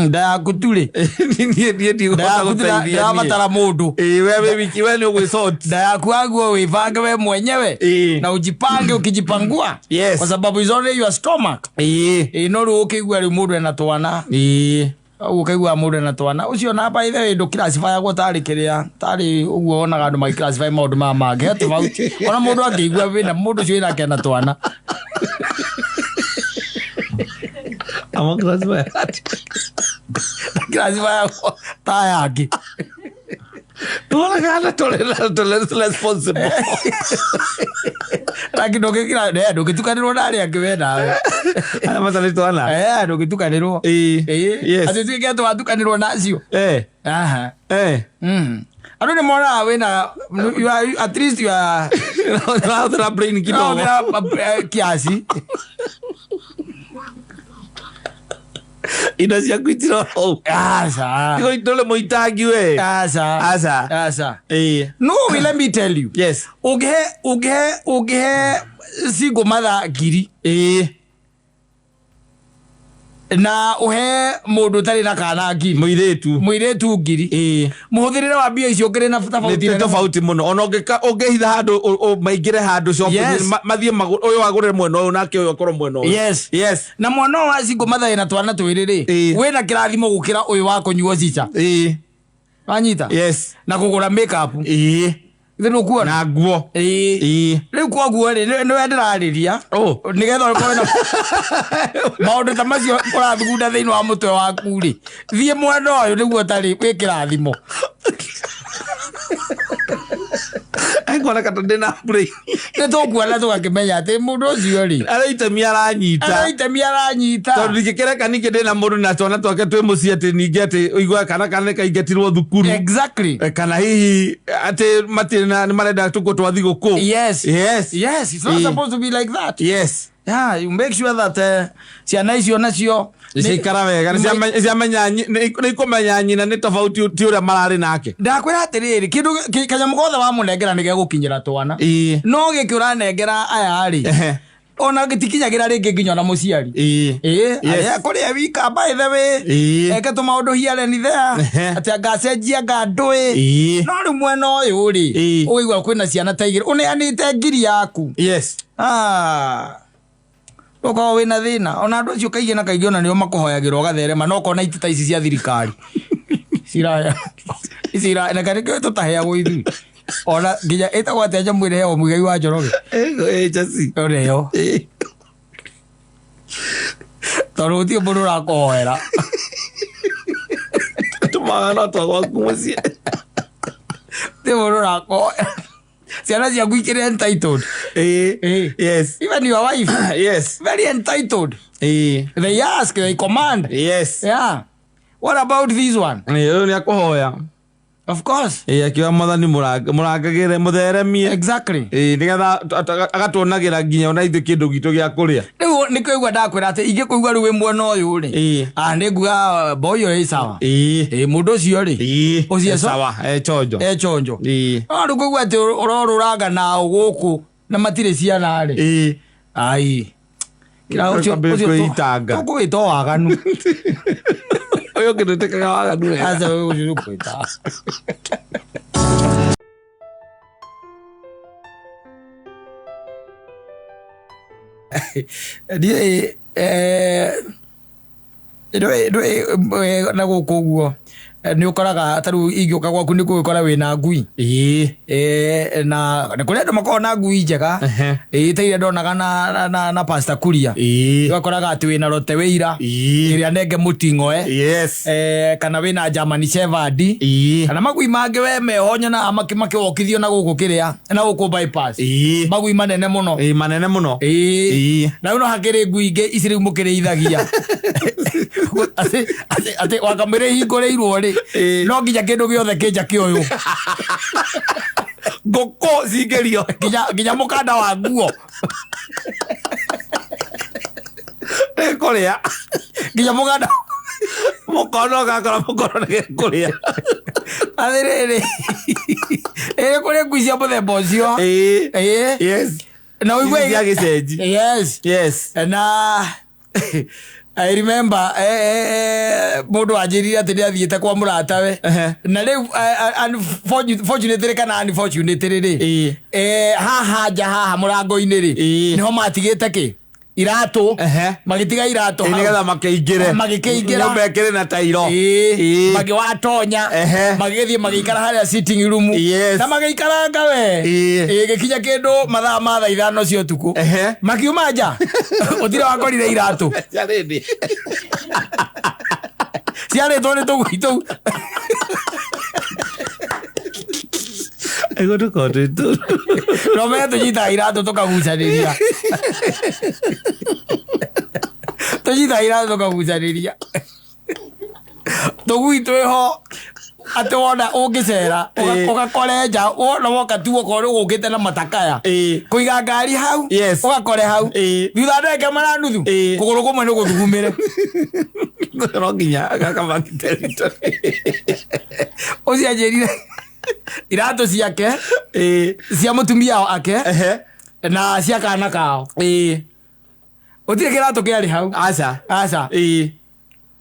Nda yaku tu rĩ. Niĩ Nda ndigũhota yaku gũteithia niĩ. ndĩrabatara mũndũ. Ĩ, we wĩ wiki, we nĩ ũgwĩsort. Nda yaku aguo wĩbange we mwenyewe. Ĩ. Na ujipange ukijipangua. Yes. Kwa sababu is only your stomach. Ĩ. Ĩ no rĩu ũkĩigua rĩu mũndũ ena twana. Ĩ. Ũguo ũkaigua mũndũ ena twana ũcio na by the way ndũclassifyagwo tarĩ kĩrĩa tarĩ ũguo wonaga andũ magĩclassify maũndũ maya mangĩ he tofauti ona mũndũ angĩigua wĩna mũndũ ũcio wĩnake ena twana. I'm classify. Classifyagwo ta aya angĩ. Tuonaga tũrĩ responsible. Lakini ndũngĩtukanĩrwo na arĩa angĩ we nawe. Arĩa matarĩ twana. Ndũngĩtukanĩrwo. Ĩ. Yes. Atĩ tuĩke atĩ watukanĩrwo na acio. Aha. Andũ nĩ monaga wĩna you are, at least you are Ũrahũthĩra brain kidogo. ũrahũthĩra kiasi. Indo ciaku itirora ũũ. Aca. Tigo ndũrĩ mũitangi we. Aca. Aca. Aca. Ĩ. No, let me tell you. Yes. Ũngĩhe single mother ngiri Ĩ. na ũhe mũndũ ũtarĩ na kana ngiri. Mũirĩtu. Mũirĩtu ngiri. Ĩ. Mũhũthĩrĩre wa mbia icio ũkĩrĩ na tofauti Nĩ nene. tofauti mũno ona ũngĩhitha handũ maingĩre handũ shopping, Yes. mathiĩ ũyũ agũrĩre mwena ũyũ nake ũyũ akorwo mwena ũyũ. Yes. Yes. Na mwana ũyũ wa single mother ĩna twana twĩrĩ rĩ, Ĩ. wĩna kĩrathimo gũkĩra ũyũ wa kũnyuo cica. Ĩ. Wanyita? Yes. Na kũgũra make up. Ĩ. Githĩ ndũkuona? Na nguo. Ĩ. Ĩ. Rĩu koguo rĩ, nĩwe ndĩrarĩria. Oh. Nĩgetha ũkorwo na maũndũ ta macio ũrathugunda thĩinĩ wa mũtwe waku rĩ, thiĩ mwena ũyũ nĩguo ũtarĩ wĩ kĩrathimo. Angona kata ndĩna brain. Nĩ tũkuona tũgakĩmenya atĩ mũndũ ũcio rĩ, Arĩa itemi aranyita. arĩa itemi aranyita. Tondũ ndingĩkĩreka ningĩ ndĩna mũndũ na twana twake twĩ mũciĩ atĩ ningĩ atĩ ũiguaga kana kana nĩkaingatirwo thukuru. Exactly. Kana hihi atĩ matirĩ na nĩ marenda tũkuo twa thigũkũ. Yes. Yes. Yes, it's not Ĩ. supposed to be like that. Yes. Yeah, you make sure that ciana icio nacio Nĩciaikara wega, nĩ ikũmenya nyina nĩ tofauti ti ũrĩa mararĩ nake. Ndakwĩra atĩrĩrĩ, kĩndũ kanyamũ gothe wamũnengera nĩ gegũkinyĩra twana. Ĩ. No gĩkĩ ũranengera aya rĩ, Ehe. ona gĩtikinyagĩra rĩngĩ nginya ona mũciari. Ĩ. Ĩ, Yes. arĩa kũrĩa wika by the way. Ĩ. Eke tũmaũndũ here and there. Ehe. Atĩ angacenjia anga ndũĩ. Ĩ. No rĩu mwena ũyũ rĩ, Ĩ. ũkaigua kwĩna ciana ta igĩrĩ ũneanĩte ngiri yaku. Yes. Ah. Ũkorwo wĩna thĩna ona andũ acio kaingĩ na kaingĩ ona nĩo makũhoyagĩra ũgatherema no ũkona itĩ ta ici cia thirikari ciraya ici na kana nĩkĩo tũtaheagwo ithuĩ ona nginya ĩtagwo atĩa nyamũ ĩrĩa ĩheagwo Mũigai wa Njoroge? Ĩ, Jesse. Ũrĩo. Ĩ. Tondũ gũtirĩ mũndũ ũrakũhoera. Tũmaga no twa gwaku mũciĩ. Gũtirĩ mũndũ ũrakũhoera. Ciana ciaku ikĩrĩ entitled. Ĩ. Ĩ. Yes. Even your wife. Yes. Very entitled. Ĩ. They ask, they command. Yes. Yeah. What about this one? Ĩ, ũyũ nĩ akũhoya. Of course. Ĩ, akiuga mwathani mũrangagĩre mũtheremie. Exactly. Ĩ, nĩgetha agatuonagĩra nginya ona ithuĩ kĩndũ gitũ gĩa kũrĩa. Rĩu nĩ kũigua ndakwĩra atĩ ingĩkũigua rĩu wĩ mwena ũyũ rĩ. Ĩ. Ah, nĩ nguga boy ũyũ ĩ sawa. Ĩ. Ĩ, mũndũ ũcio rĩ. Ĩ. Ũcio E sawa, e chonjo. E chonjo. Ĩ. No rĩu kũigua atĩ ũrorũranga nao gũkũ na matirĩ ciana rĩ. Ĩ. Ai. Kĩra ũcio Kwambĩrĩria ũcio kwĩitanga. tũkũwĩta waganu. Ũyũ ũngĩ ndũtĩkaga waganu wega. Aca ũcio tũkũwĩta. Niĩ Ndũĩ na gũkũ ũguo nĩ ũkoraga ta rĩu ingĩũka gwaku nĩ gũgĩkora wĩna ngui. Ĩĩ. Na nĩ kũrĩ andũ makoragwo na ngui njega. Ehe. Ta iria ndonaga na Pastor Kuria. Ĩĩ. Ũgakoraga atĩ wĩna rote wĩira Ĩĩ. ĩrĩa nenge mũting'oe. Yes. Kana wĩna German Shepherd. Ĩĩ. Kana magui mangĩ we meho nyonaga makĩwokithio na gũkũ kĩrĩa na gũkũ bypass. Ĩĩ. Magui manene mũno. Ĩĩ, manene mũno. Ĩĩ. Ĩĩ. Na rĩu no hakĩrĩ ngui ingĩ ici rĩu mũkĩrĩithagia. Atĩ wakamĩrĩ hingũrĩirwo rĩ, Ĩĩ. no nginya kĩndũ gĩothe kĩnja kĩoywo. Ngũkũ cingĩrio. Nginya mũkanda wa nguo. Nĩkũrĩa. Nginya mũkanda. Mũkono ũgakora mũkono nĩgĩkũrĩa. Atĩrĩrĩ. Ĩĩ kũrĩ ngui cia mũthemba ũcio. Ĩĩ. Ĩĩ. Yes. Na ũigue Ici cia gĩcenji. Yes. Yes. Na I remember mũndũ anjĩrire atĩ nĩ athiĩte kwa mũratawe. Ehe. Na rĩu fortunately kana unfortunately rĩ, Ĩĩ. Haha nja haha mũrango-inĩ rĩ, Ĩĩ. nĩho matigĩte kĩ iratũ. Ehe. Magĩtiga iratũ Ĩĩ, hau. nĩgetha makĩingĩre. Magĩkĩingĩra. Nyũmba ĩkĩrĩ na tairo. Ĩĩ. Ĩĩ. Magĩwatonya. Ehe. Magĩgĩthiĩ magĩikara harĩa sitting room. Yes. Na magĩikaranga we. Ĩĩ. Ĩĩ, gĩkinya kĩndũ mathaa ma thaa ithano cia ũtukũ. Ehe. Makiuma nja. Gũtirĩ wakorire iratũ. Ciarĩ Ciarĩtwo nĩ tũgui tũu. Ĩguo tũkorwo twĩ tũ- No menye tũnyitaga iratũ tũkagucanĩria. Tũnyitaga iratũ tũkagucanĩria. Tũgui twĩho atĩ wona ũngĩcera Ĩĩ. ũgakore nja wona woka tu okorwo nĩ ũgũkĩte na matakaya. Ĩĩ. Kũiga ngari hau Yes. ũgakore hau. Ĩĩ. Thutha wa ndagĩka ĩmwe na nuthu Ĩĩ. kũgũrũ kũmwe nĩ gũthugumĩre. No nginya gakamaki territory. Ũcio anjĩrire iratũ ciake Ĩĩ. cia mũtumia wake Ehe. na cia kana kao. Ĩĩ. Gũtirĩ kĩratũ kĩarĩ hau. Aca. Aca. Ĩĩ.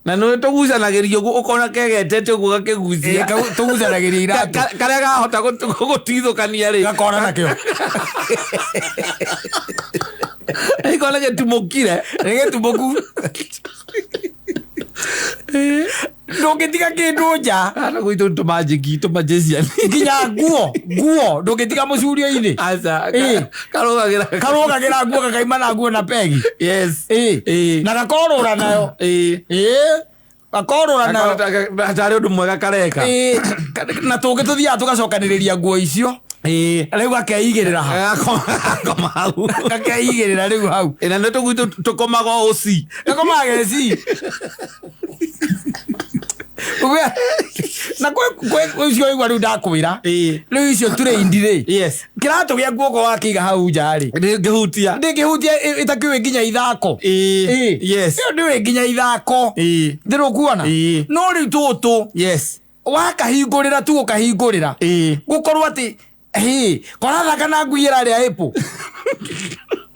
Na nĩ tũgucanagĩria ũguo ũkona kegetete ũguo gakĩgucia. Ĩĩ, tũgucanagĩria iratũ. Karĩa gahota gũtigithũkania rĩ. Gakora nakĩo. Gĩkona gĩtumũkire. Nĩ gĩtumũku. Ndũngĩtiga kĩndũ nja. Kana gwitũ tũmanjĩki tũmanjĩciani. Nginya nguo, nguo ndũngĩtiga mũcurio-inĩ. Aca. Ĩĩ. Karũgagĩra. Karũgagĩra nguo gakaima na nguo na pegi. Yes. Ĩĩ. Ĩĩ. Na gakorũra nayo. Ĩĩ. Ĩĩ. Gakorũra nayo. Tarĩ ũndũ mwega kareka. Ĩĩ. Na tũngĩ tũthiaga tũgacokanĩrĩria nguo icio. Ĩĩ. Rĩu gakeigĩrĩra hau. Gakoma hau. Gakeigĩrĩra rĩu hau. Ĩ, na nĩ tũgui tũkomaga o ũci. Gakomaga geci. Na kwĩ ũcio waigua rĩu ndakwĩra. Ĩĩ. Rĩu icio tũrĩindi rĩ. Yes. Kĩratũ gĩa guoko wakĩiga hau nja rĩ. Ndĩngĩhutia. Ndĩngĩhutia ĩtakĩũĩ nginya ithako. Ĩĩ. Ĩĩ. Yes. Ĩyo ndĩũĩ nginya ithako. Ĩĩ. Ndĩrũkuona. Ĩĩ. No rĩu tũtũ Yes. wakahingũrĩra tu ũkahingũrĩra. Ĩĩ. Gũkorwo atĩ hĩ korathaka na ngui ĩrarĩa ĩpũ.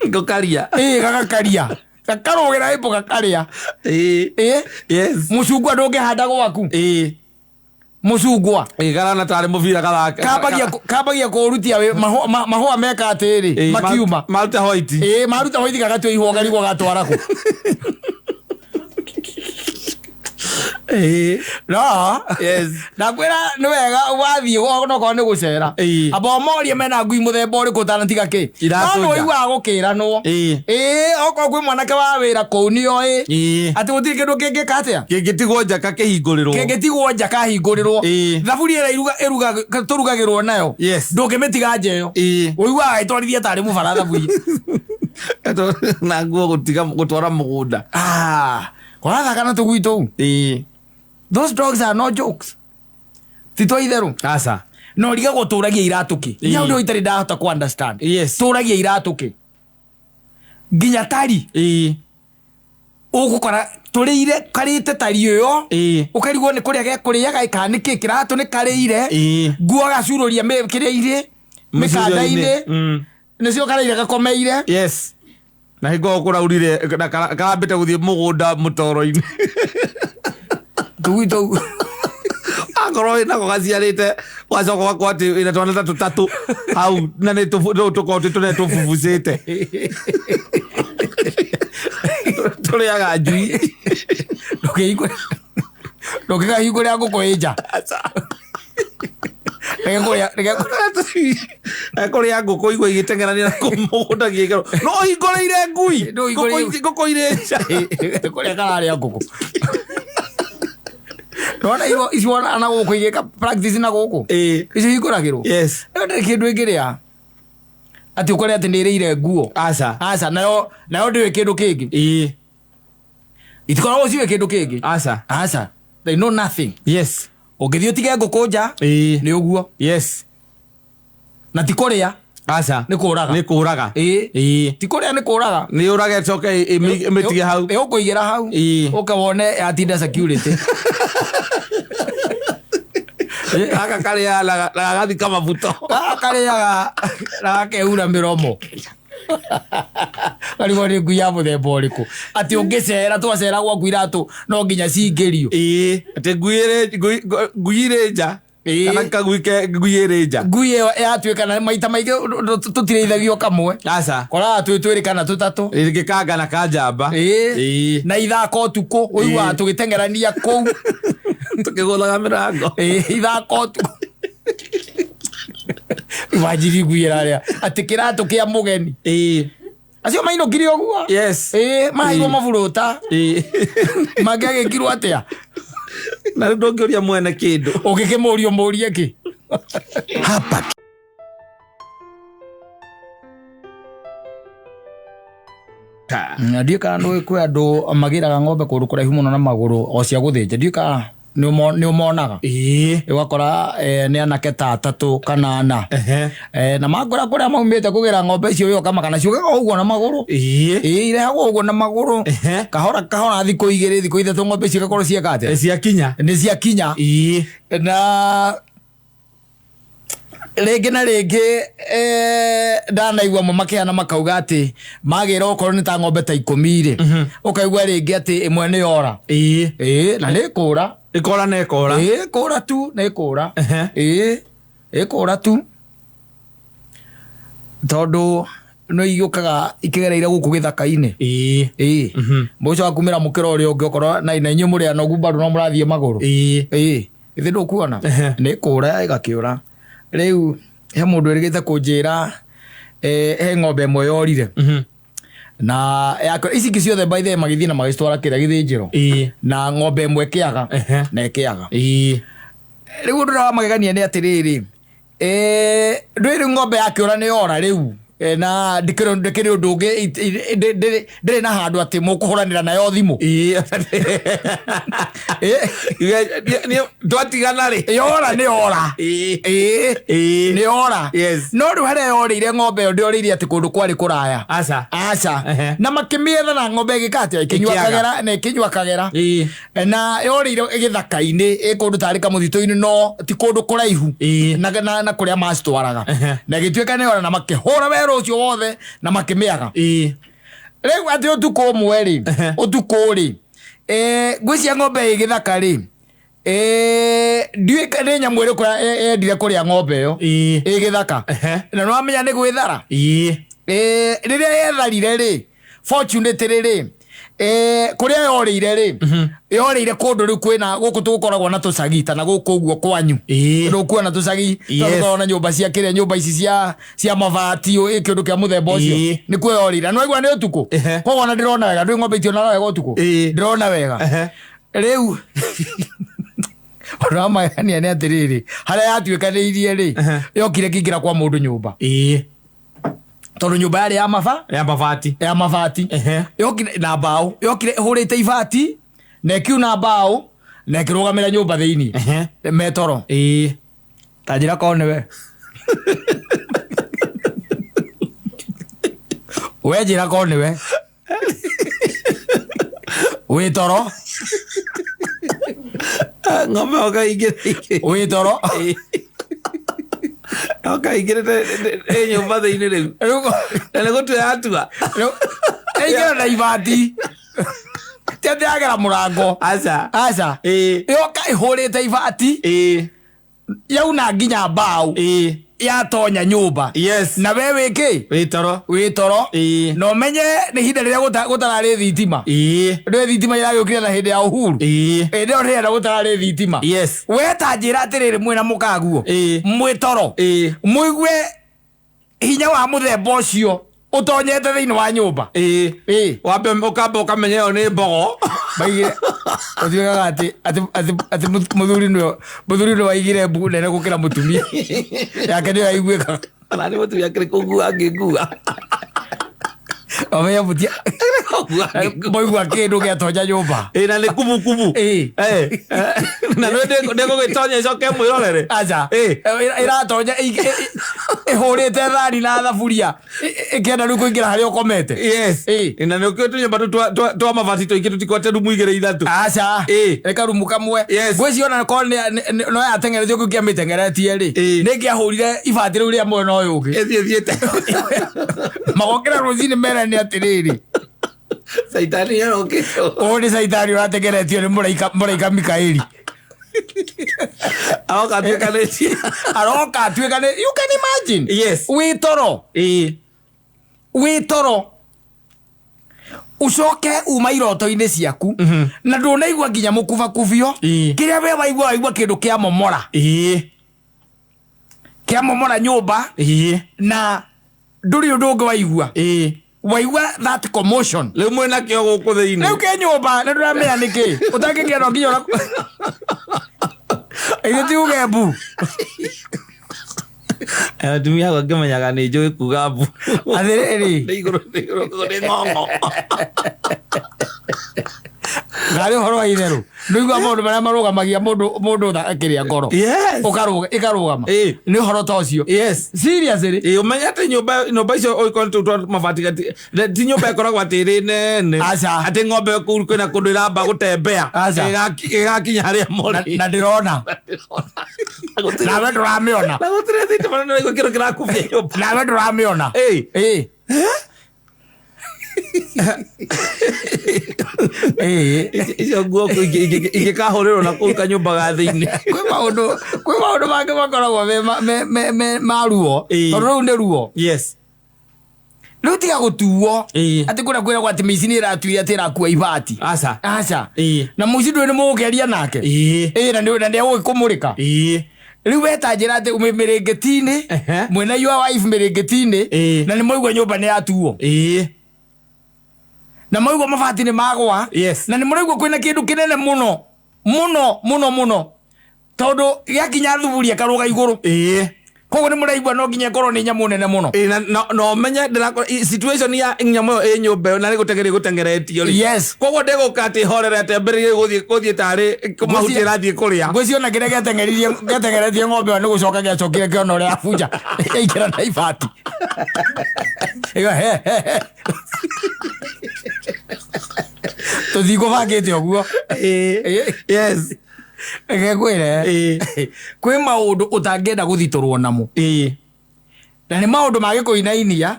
Ngũkaria. Ĩĩ gagakaria. Gakarũgĩra ĩpũ gakarĩa. Ĩĩ. Ĩĩ. Yes. Mũcungwa ndũngĩhanda gwaku. Ĩĩ. Mũcungwa. Ĩĩ karana tarĩ mũbira gathaka. Kambagia kũũrutia mahũa meka atĩrĩ Ĩĩ, makiuma. Maruta white. Ĩĩ maruta hoithi gagatua ihũa karigwo gatwara kũ. Ĩĩ. No. Yes. Ndakwĩra nĩ wega wathiĩ onokorwo nĩ gũcera. Ĩĩ. Amba ũmorie mena ngui mũthemba ũrĩkũ ũtanatiga kĩ. Iratũ No nĩ nja. ũiguaga gũkĩranwo. Ĩĩ. Ĩĩ okorwo kwĩ mwanake wa wĩra kũu nĩoĩ. Ĩĩ. Atĩ gũtirĩ kĩndũ kĩngĩka atĩa. Kĩngĩtigwo nja kakĩhingũrĩrwo. Kĩngĩtigwo nja kahingũrĩrwo. Ĩĩ. Thaburia ĩrĩa tũrugagĩrwo nayo. Yes. Ndũngĩmĩtiga nja ĩyo. Ĩĩ. Ũiguaga ĩtwarithia tarĩ mũbara thaburia. Na nguo gũtiga gũtwara mũgũnda. Ah, kũrathaka na tũgui tũu. Ĩĩ. Those dogs are no jokes. Ti twa itherũ. Aca. Na ũrigagwo tũragia iratũ kĩ. Ĩĩ. Nginya ũndũ itarĩ ndahota kũ understand. Yes. Tũragia iratũ kĩ. Nginya tari. Ĩĩ. Ũgũkora tũrĩire karĩte tari ĩyo. Ĩĩ. Ũkarigwo nĩ kũrĩa gekũrĩaga kana nĩ kĩ kĩratũ nĩ karĩire. Ĩĩ. Nguo gacururia kĩrĩa-inĩ. Mĩkanda-inĩ. Nĩcio karaire gakomeire. Yes. Na hingo kũraurire na karambĩte gũthiĩ mũgũnda mũtoro-inĩ. Tũgui tũu. Akorwo wĩnako gaciarĩte wacoka ũgakora atĩ wĩna twana ta tũtatũ hau na nĩ tũkorwo twĩ tũnene tũbubucĩte. Tũrĩaga njui. Ndũkĩhingũre, ndũngĩkahingũrĩra ngũkũ ĩ nja. Reke kũrĩa, reke Kũrĩa ngũkũ igua igĩteng'erania na kũu mũgũnda gĩkĩro. No ũhingũrĩire ngui. No ũhingũrĩire- Ngũkũ irĩ nja. Kũrĩa kararĩa ngũkũ. Nona icio icio wona na gũkũ igĩka practice na gũkũ. Ĩĩ. Icio hingũragĩrwo. Yes. Ĩyo ndĩrĩ kĩndũ ĩngĩrĩa. Atĩ ũkore atĩ nĩ ĩrĩire nguo. Aca. Aca nayo nayo ndĩũĩ kĩndũ kĩngĩ. Ĩĩ. Itikoragwo ciũĩ kĩndũ kĩngĩ. Aca. Aca. They know nothing. Yes. Ũngĩthiĩ ũtige ngũkũ nja Ĩĩ. nĩ ũguo. Yes. Na ti kũrĩa Aca. nĩ kũraga. Nĩ kũraga. Ĩĩ. Ĩĩ. Ti kũrĩa nĩ kũraga. Nĩ ũrage ĩcoke ĩmĩtige hau. Ĩ ũkũigĩra hau. Ĩĩ. Ũke wone yatinda security. Gaka karĩaga na gagathika mabuto. Gaka karĩaga na gakehura mĩromo. Karigwo nĩ ngui ya mũthemba ũrĩkũ. Atĩ ũngĩcera twacera gwaku iratũ no nginya cingĩrio. Ĩĩ. Atĩ ngui ĩrĩ ngui ĩrĩ nja. Ĩĩ. Kana kagui ke ngui ĩrĩ nja. Ngui ĩyo yatuĩka na maita maingĩ tũtirĩithagio kamwe. Aca. Koraga twĩ twĩrĩ kana tũtatũ. Ĩngĩkanga na kanjamba. Ĩĩ. Ĩĩ. Na ithako ũtukũ ũiguaga Ĩĩ. tũgĩteng'erania kũu. Tũkĩgũthaga mĩrango. Ĩĩ, ithako ũtukũ. Imagine ngui ĩrarĩa atĩ kĩratũ kĩa mũgeni. Ĩĩ. Acio mainũkire ũguo. Yes. Ĩĩ, maheirwo Ĩĩ. maburũta. Ĩĩ. Mangĩagĩkirwo atĩa? Na rĩu ndũngĩũria mwene kĩndũ. Ũngĩkĩmũria ũmũrie kĩ? Hapa Na ndiũĩ kana nĩ kwĩ andũ magĩraga ng'ombe kũndũ kũraihu mũno na magũrũ o cia gũthĩnja. Ndiũĩ kana nĩ ũmonaga. Ĩĩ. Ũgakora nĩ anake ta atatũ kana ana. Ehe. Na mangora kũrĩa maumĩte kũgĩra ng'ombe icio wĩ ũkama kana ciũkaga o ũguo na magũrũ. Ĩĩ. Ĩĩ, irehagwo ũguo na magũrũ. Ehe. Kahora kahora thikũ igĩrĩ thikũ ithatũ ng'ombe icio igakorwo cieka atĩa? Ciakinya. Nĩ ciakinya. Ĩĩ. Na rĩngĩ na rĩngĩ ndanaigua mo makĩhana makauga atĩ magĩra okorwo nĩ ta ng'ombe ta ikũmi rĩ, ũkaigua rĩngĩ atĩ ĩmwe nĩ yora. Ĩĩ. Ĩĩ, na nĩ ĩkũra. Ĩkora na ĩkora. Ĩĩ, ĩkũra tu nĩ ĩkũra. Ehe. Ĩĩ, ĩkũra tu tondũ no igĩũkaga ikĩgereire gũkũ gĩthaka-inĩ. Ĩĩ. Ĩĩ. Mũico wa kumĩra mũkĩra ũrĩa ũngĩ okorwo na inyuĩ mũrĩ anogu bado no mũrathiĩ magũrũ. Ĩĩ. Ĩĩ, githĩ ndũkuona? Ehe. Nĩ kũra ĩgakĩũra. Rĩu he mũndũ ĩrĩgĩte kũnjĩra he ng'ombe ĩmwe yorire. Na yakĩũra ici ingĩ ciothe by the way magĩthiĩ na magĩcitwara kĩrĩa gĩthĩnjĩro. Ĩĩ. Na ng'ombe ĩmwe ĩkĩaga Ehe. na ĩkĩaga. Ĩĩ. Rĩu ũndũ ũrĩa wa magegania nĩ atĩrĩrĩ, ndũĩ rĩu ng'ombe yakĩũra nĩ yora rĩu. Na ndĩkĩrĩ ũndũ ũngĩ, ndĩrĩ na handũ atĩ mũkũhũranĩra nayo thimũ. Ĩĩ. Twatigana rĩ. Yora nĩ yora. Ĩĩ. Ĩĩ. Ĩĩ. Nĩ yora. Yes. No rĩu harĩa yorĩire ng'ombe ĩyo ndĩorĩire atĩ kũndũ kwarĩ kũraya. Aca. Aca. Ehe. Na makĩmĩetha na ng'ombe ĩgĩka atĩa? Ĩkĩnyua Ĩkĩaga. kagera na ĩkĩnyua kagera. Ĩĩ. Na yorĩire gĩthaka-inĩ ĩ kũndũ tarĩ kamũtitũ-inĩ no ti kũndũ kũraihu. Ĩĩ. Na kũrĩa macitwaraga. Ehe. Na ĩgĩtuĩka nĩ yora na makĩhũra werũ ũcio wothe na makĩmĩaga. Ĩĩ. Rĩu atĩ ũtukũ ũmwe rĩ, Ehe. ũtukũ rĩ, ngwĩciria ng'ombe ĩ gĩthaka rĩ, ndiũĩ nĩ nyamũ ĩrĩkũ yendire kũrĩa ng'ombe ĩyo. Ĩĩ. Ĩ gĩthaka. Ehe. Na nĩ wamenya nĩ gwĩthara. Ĩĩ. Rĩrĩa yetharire rĩ, fortunately rĩ, kũrĩa yorĩire rĩ, yorĩire kũndũ rĩu kwĩna gũkũ tũgũkoragwo na tũcagi ta na gũkũ ũguo kwanyu. Ĩĩ. Ndũkuona tũcagi, Yes. tũkoragwo na nyũmba cia kĩrĩa, nyũmba ici cia mabati, kĩndũ kĩa mũthemba ũcio. Ĩĩ. Nĩkuo yorĩire. Na nĩwaigua nĩ ũtukũ? Ehe. Koguo ona ndĩrona wega, ndũĩ ng'ombe itionaga wega ũtukũ? Ĩĩ. Ndĩrona wega. Ehe. Rĩu ũndũ wa magegania nĩ atĩrĩrĩ, harĩa yatuĩkanĩirie rĩ, Ehe. yokire ĩkĩingĩra kwa mũndũ nyũmba. Ĩĩ. Tondũ nyũmba yarĩ ya maba? Ya mabati. Ya mabati. Ehe. Yokire na mbaũ, yokire ĩhũrĩte ibati na ĩkiuna mbaũ na ĩkĩrũgamĩra nyũmba thĩinĩ. Ehe. Metoro. Ĩĩ. Ta njĩra korwo nĩwe. We njĩra korwo nĩwe. Wĩ toro. Ng'ombe oka ingĩrĩte. Wĩ toro. Oka ingĩrĩte ĩ nyũmba thĩinĩ rĩu. Rĩu Na nĩ gũtua yatua. Rĩu ĩingĩra na ibati. Ti atĩ yagera mũrango. Aca. Aca. Ĩĩ. Yoka ĩhũrĩte ibati. Ĩĩ. Yauna nginya mbaũ. Ĩĩ. Yatonya nyũmba. Na we wĩ kĩ? Wĩ toro. Wĩ toro. Ĩĩ. Na ũmenye nĩ ihinda rĩrĩa gũtararĩ thitima. Ndũĩ thitima iragĩũkire na hĩndĩ ya Uhuru. Hĩndĩ ĩyo ndĩrenda gũtararĩ thitima. We ta njĩra atĩrĩrĩ, mwĩna mũkaguo, mwĩ toro, mũigue hinya wa mũthemba ũcio ũtonyete thĩinĩ wa nyũmba. Ĩĩ. Wambe ũkamba ũkamenya ĩyo nĩ mbogo. Maigire ũtuĩkaga atĩ mũthuri nĩwe waigire mbu nene gũkĩra mũtumia yake, nĩyo yaiguĩkaga. Ona nĩ mũtumia akĩrĩ kũngua angĩngua. Omenya mũtia moigua kĩndũ gĩatonya nyũmba. Ĩ, na nĩ kubukubu. Ĩĩ. Eh, eh, na nĩ ndĩgũgĩtonya ĩcoke mwĩrorere. Aca. Ĩĩ. Ĩratonya ĩhũrĩte thani na thaburia, ĩkĩenda rĩu kũingĩra harĩa ũkomete. Yes. Ĩĩ. Na nĩ ũkĩũĩ tũnyũmba tũu twa mabati tũingĩ tũtikwate rumu igĩrĩ ithatũ. Aca. Ĩĩ. Nĩ karumu kamwe. Ngwĩciria ona korwo no yateng'eretio kĩu kĩamĩteng'eretie rĩ, nĩ kĩahũrire ibati rĩu rĩa mwena ũyũ ũngĩ. Ĩthiĩ thiĩte. Magokĩra rũcinĩ merane atĩrĩrĩ, Caitani arokĩte. Ũyũ nĩ caitani ũratengeretio nĩ mũraika Mikaeli. Aroka atuĩkanĩtie. Aroka atuĩka nĩ, you can imagine. Wĩ toro. Wĩ toro, ucoke uma iroto-inĩ ciaku na ndũnaigua nginya mũkubakubio. Kĩrĩa we waigua kĩndũ kĩa momora, kĩa momora nyũmba, na ndũrĩ ũndũ ũngĩ waigua. Waigua that commotion. Rĩu mwĩna kĩo gũkũ thĩinĩ. Rĩu kĩ nyũmba na ndũramenya nĩkĩ ũtangĩkĩa, no nginya ithuĩ tiuge mbu. Atumia akwa ngĩmenyaga nĩ njũĩ kuga mbu. Atĩrĩrĩ. Nĩ igũrũ, nĩ igũrũ, nĩ ng'ong'o. Ngarĩ ũhoro wa itherũ, ndũigua maũndũ marĩa marũgamagia mũndũ akĩrĩa ngoro. Ũkarũga, ĩkarũgama. Nĩ ũhoro ta ũcio. Seriously. Ĩ, ũmenye atĩ nyũmba icio ũngĩkorwo tũu twa mabati ti nyũmba ĩkoragwo atĩ ĩrĩ nene. Aca. Atĩ ng'ombe kũu kwĩna kũndũ ĩramba gũtembea. Aca. Ĩgakinya harĩa mũrĩ. Na ndĩrona nawe ndũramĩona. Na gũtirĩ thitima na nĩũraigua kĩndũ kĩrakubia nyũmba. Nawe ndũramĩona. Ĩ. Ĩ. Icio nguo kũu ingĩkahũrĩrwo na kũu kanyũmba ga thĩinĩ. Kwĩ maũndũ mangĩ makoragwo me ma ruo. Tondũ rĩu nĩ ruo. Rĩu tiga gũtuo atĩ kũrĩa kwĩragwo atĩ mĩici nĩ ĩratuire atĩ ĩrakua ibati. Aca. Aca. Na mũici ndũĩ nĩ mũgũkĩaria nake. Ĩ, na nĩ egũgĩkũmũrĩka. Rĩu weta njĩra atĩ mĩrĩngĩti-inĩ, mwĩna your wife mĩrĩngĩti-inĩ, na nĩ mwaigua nyũmba nĩ yatuo, na mwaigua mabati nĩ magwa, na nĩ mũraigua kwĩna kĩndũ kĩnene mũno mũno mũno mũno, tondũ gĩakinya thuburia karũga igũrũ. Koguo nĩ mũraigua no nginya ĩkorwo nĩ nyamũ nene mũno. Ĩ, na ũmenye situation ya nyamũ ĩyo ĩ nyũmba ĩyo na nĩ gũteng'eria gũteng'eretio rĩ. Koguo ndĩgũka atĩ horere atĩ ambĩrĩrie gũthiĩ tarĩ mahuti ĩrathiĩ kũrĩa. Ngwĩciria ona kĩrĩa gĩateng'eretie ng'ombe ĩyo nĩ gũcoka gĩacokire kĩona ũrĩa yabunja yaingĩra na ibati. Ĩgo he he he. Tũtikũbangĩte ũguo. Reke ngwĩre, kwĩ maũndũ ũtangĩenda gũthitũrwo namo, na nĩ maũndũ mangĩkũinainia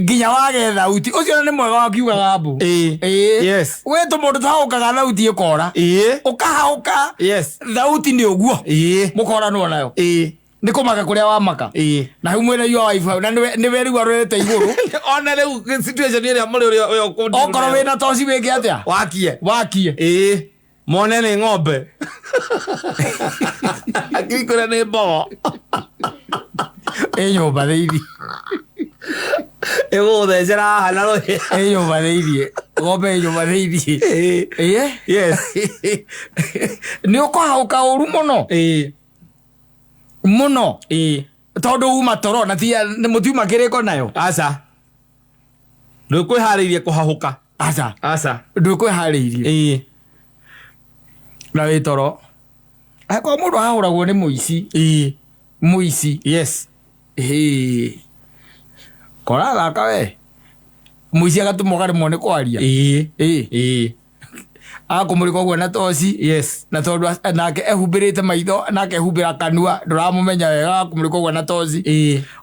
nginya wage thauti. Ũcio nĩ mwega wakiugaga mbu. Wĩ tũmũndũ tũhaũkaga thauti ĩkora. Ũkahaũka, thauti nĩ ũguo mũkoranwo nayo. Nĩ kũmaka kũrĩa wamaka. Na hau mwĩna your wife hau na nĩwe rĩu arorete igũrũ. Ona rĩu situation ĩrĩa mũrĩ ũrĩa ũyũ ũkũndiru Okorwo nayo. wĩna toci wĩke atĩa? Wakie. Wakie. Ĩ, mone nĩ ng'ombe akiri kũrĩa nĩ mbogo. Ĩ nyũmba thĩinĩ. Ĩgũgũthecera haha na rũhĩa. Ĩ nyũmba thĩinĩ, ng'ombe ĩ nyũmba thĩinĩ. Ĩ. Nĩ ũkũhaũka ũru mũno mũno, tondũ uma toro na ti nĩ mũtiuma kĩrĩko nayo. Aca, ndũkwĩharĩirie kũhahũka. Aca. Aca. Ndũkwĩharĩirie. Na wĩ toro, angĩkorwo mũndũ ahahũragwo nĩ mũici, mũici. Ĩĩ. Korathaka we mũici agatũma ũkaremwo nĩ kwaria. Ĩĩ. Akũmũrĩka ũguo na toci. Na tondũ nake ehumbĩrĩte maitho nake ehumbĩra kanua, ndũramũmenya wega, akũmũrĩka ũguo na toci.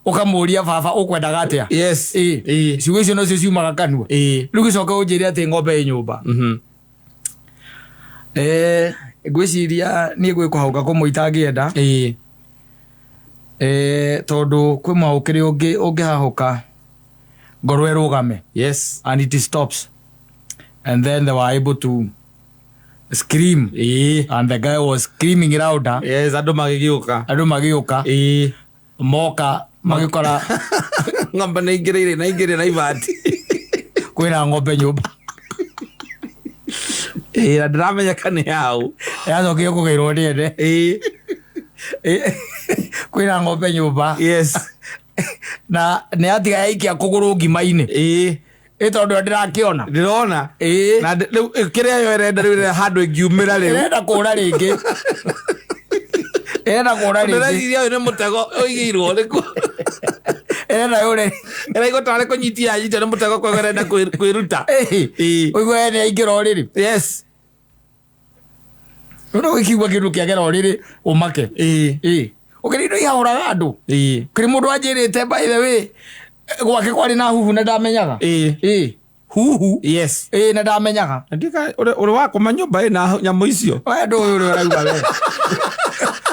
Ũkamũria, "Baba, ũkwendaga atĩa?" Ĩĩ. Ciugo icio nocio ciumaga kanua. Rĩu gĩcoke ũnjĩre atĩ ng'ombe ĩ nyũmba. Ngwĩciria niĩ gwĩ kũhauka kũmwe itangĩenda. Tondũ kwĩ mwaũkĩrĩ ũngĩhahũka ngoro ĩrũgame. Yes. And it stops, and then they were able to scream. And the guy was screaming louder. Yes, andå magä gä å ka. Andũ magĩũka, moka magĩkora Ng'ombe nä ingä rä ire na ingä rä na ibati. Kwĩna ng'ombe nyũmba. Ä na ndä ramenyeka nä hau. Yacokire kũgĩrwo nĩ ene. Kwĩna ng'ombe nyũmba. Yes. Na nĩ yatiga yaikia kũgũrũ ngima-inĩ. Ĩ tondũ ndĩrakĩona. Ndä rona. Ĩ. Na rä u kä rä a yo ärenda rä u ĩrenda handå ĩngiumä ra rä u. Ĩrenda kũra rĩngĩ, ĩrenda kũra rĩngĩ. Ndĩreciria ũyũ nĩ mũtego ũigĩirwo nĩkuo. Ĩrenda yũre. Ĩraigua tarĩ kũnyitia yanyitia nĩ mũtego, koguo ĩrenda kwĩruta. Ĩĩ. Ũigua nĩ aingĩra ũrĩrĩ. Yes. No gĩkiugua kĩndũ kĩagera ũrĩrĩ ũmake. Ĩ ũkĩrĩ indo ihahũraga andũ. Kĩrĩ mũndũ anjĩrĩte, by the way, gwake kwarĩ na huhu na ndamenyaga. Ĩ huhu. Yes. Ĩ na ndamenyaga. Ndika ũrĩ wakoma nyũmba ĩna nyamũ icio? We ndũĩ ũrĩa ũrauga,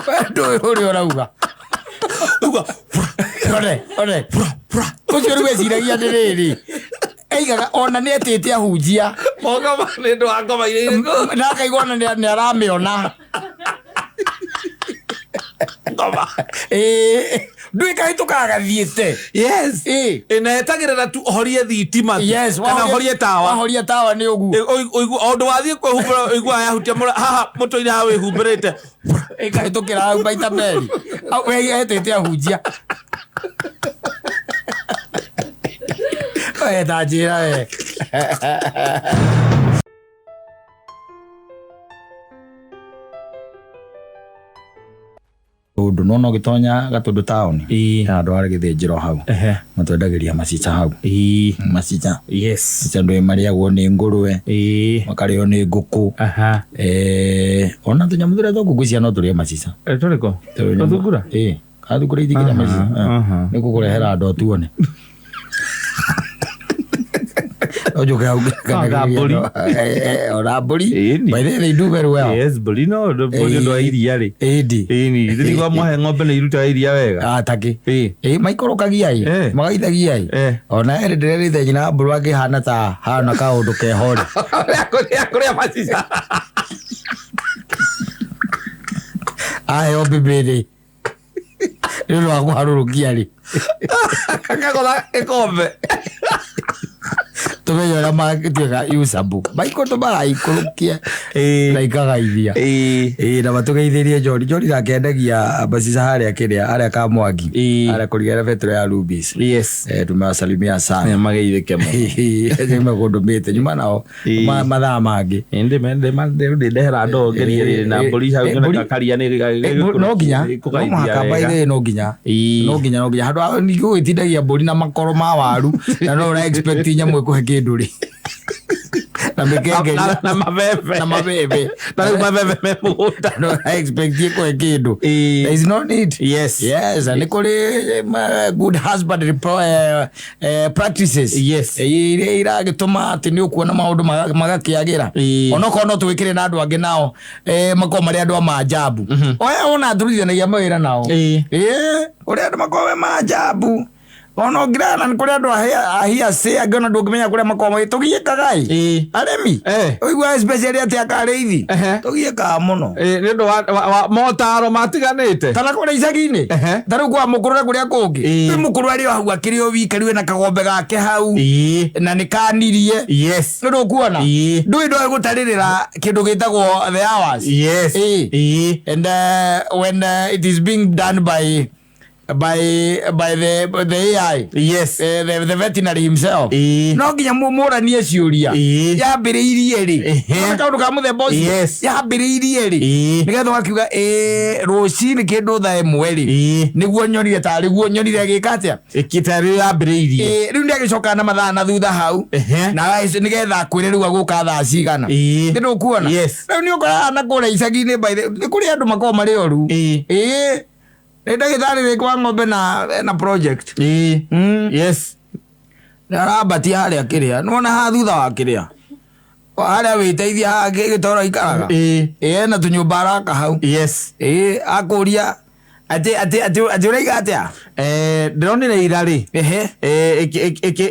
we ndũĩ ũrĩa ũrauga. Uga. One one ũcio rĩu eciragia atĩrĩrĩ, aigaga ona nĩ etĩte ahunjia. Moka nĩ ndũ wa ngoma iria irĩkũ. Na akaigua ona nĩ aramĩona. Ngoma. Ĩ ndũĩ kahĩtũkaga gathiĩte. Yes. Ĩ. Ĩ, na etagĩrĩra tu ũhorie thitima tu. Yes. Kana ũhorie tawa. Wahoria tawa nĩ ũguo. Ĩ, ũigua o ũndũ wathiĩ kwĩhumbĩra, ũiguaga yahutia haha mũtwe-inĩ haha wĩhumbĩrĩte. Ĩkahĩtũkĩra hau maita merĩ. Au, we etĩte ahunjia. We ta njĩra we. Ũndũ nona ũgĩtonya Gatũndũ taũni, hena andũ arĩ gĩthĩnjĩro hau matwendagĩria macica hau, macica. Yes. Macica ndũĩ marĩagwo nĩ ngũrwe, makarĩo nĩ ngũkũ. Ona tũnyamũ tũrĩa twa ngũkũ icia no tũrĩe macica. Tũrĩkũ? Tũthungura? Ĩ, kana thungura itingĩrĩa macica. Nĩ kũkũrehera andũ atuone no njũke hau. Ona mbũri. Ona mbũri. Ĩni. By the way, they do very well. Yes, mbũri no mbũri ũndũ wa iria rĩ. Ĩndi. Ĩni, thĩinĩ mwahe ng'ombe nĩ irutaga iria wega. Ataki. Ĩ. Ĩ maikũrũkagia ĩ. Magaithagia ĩ. Ona ĩrĩ ndĩrerĩte nyina wa mbũrũ akĩhana ta hana kaũndũ keho rĩ. Kũrĩa kũrĩa macica. Aheo mbĩmbĩ rĩ nĩ ũndũ wa kũharũrũkia rĩ. Kagũtha gĩkombe. Tũmenye ũrĩa matuĩka usable maikũ maraikũrũkia na ikagaithia. Ĩ na matũgeithĩrie Njori. Njori nake endagia macica harĩa kĩrĩa harĩa Kamwangi. Harĩa kũrigana betro ya Rubis. Yes. Tumewasalimia sana. Mageithĩke mũno. Nĩmekũndũmĩte nyuma nao mathaa mangĩ. Ndĩ ndehera ndoo ngerie rĩrĩ na mbũri hau Mbũri- karia nĩ No nginya no mũhaka by the way, no nginya no nginya no nginya handũ ha ningĩ ũgĩtindagia mbũri na makoro ma waru na no ũra expect nyamũ ĩkũhe kĩndũ rĩ na mĩkengeria. Na mabebe. Na mabebe. Na rĩu mabebe me mũgũnda. No ũra expect ĩkũhe kĩndũ. There is no need. Yes, na nĩ kũrĩ good husbandry practices. Iria iragĩtũma atĩ nĩ ũkuona maũndũ magakĩagĩra. Onokorwo no tũgĩkĩre na andũ angĩ nao makorwo marĩ andũ a manjambu oya ona tũrutithanagia mawĩra nao. Ĩ, kũrĩ andũ makorwo me manjambu ona ũngĩrana nĩ kũrĩ andũ ahiacĩ angĩ ona ndũngĩmenya kũrĩa makorwo magĩ tũgiĩkaga ĩ. Arĩmi ũigua especially atĩ akarĩithi tũgiĩkaga mũno. Nĩ ũndũ wa motaro matiganĩte. Kana kũrĩa icagi-inĩ. Ta rĩu kwa mũkũrũ na kũrĩa kũngĩ. Rĩu mũkũrũ arĩ o hau akĩrĩ o wika rĩu ena kagombe gake hau na nĩ kanirie. Nĩ ndũkuona ndũĩ ndũĩ gũtarĩrĩra kĩndũ gĩtagwo the hours. And when it is being done by the AI, the veterinary himself, no nginya mũranie ciũria. Yambĩrĩirie rĩ? Nĩ kaũndũ ka mũthemba ũcio. Yambĩrĩirie rĩ? Nĩgetha ũgakiuga ĩ rũcinĩ kĩndũ thaa 1 rĩ nĩguo nyonire tarĩ guo nyonire agĩka atĩa. Ĩkĩta rĩu yambĩrĩirie. Ĩ, rĩu nĩagĩcokaga na mathaa na thutha hau na nĩgetha akwĩre rĩu agũka thaa cigana. Nĩ ndũkuona? Rĩu nĩ ũkoraga na kũrĩa icagi-inĩ by the nĩ kũrĩ andũ makoragwo marĩ oru. Ĩ nĩ ndagĩtarĩ wĩ kwa ng'ombe na project. Arambatia harĩa kĩrĩa nĩwona haha thutha wa kĩrĩa harĩa wĩteithia haha gĩtoro ikaraga. Ĩ ena tũnyũmba araka hau. Ĩ akũria Atĩ atĩ atĩ atĩ ũraiga atĩa? Ndĩronire ira rĩ, Ehe.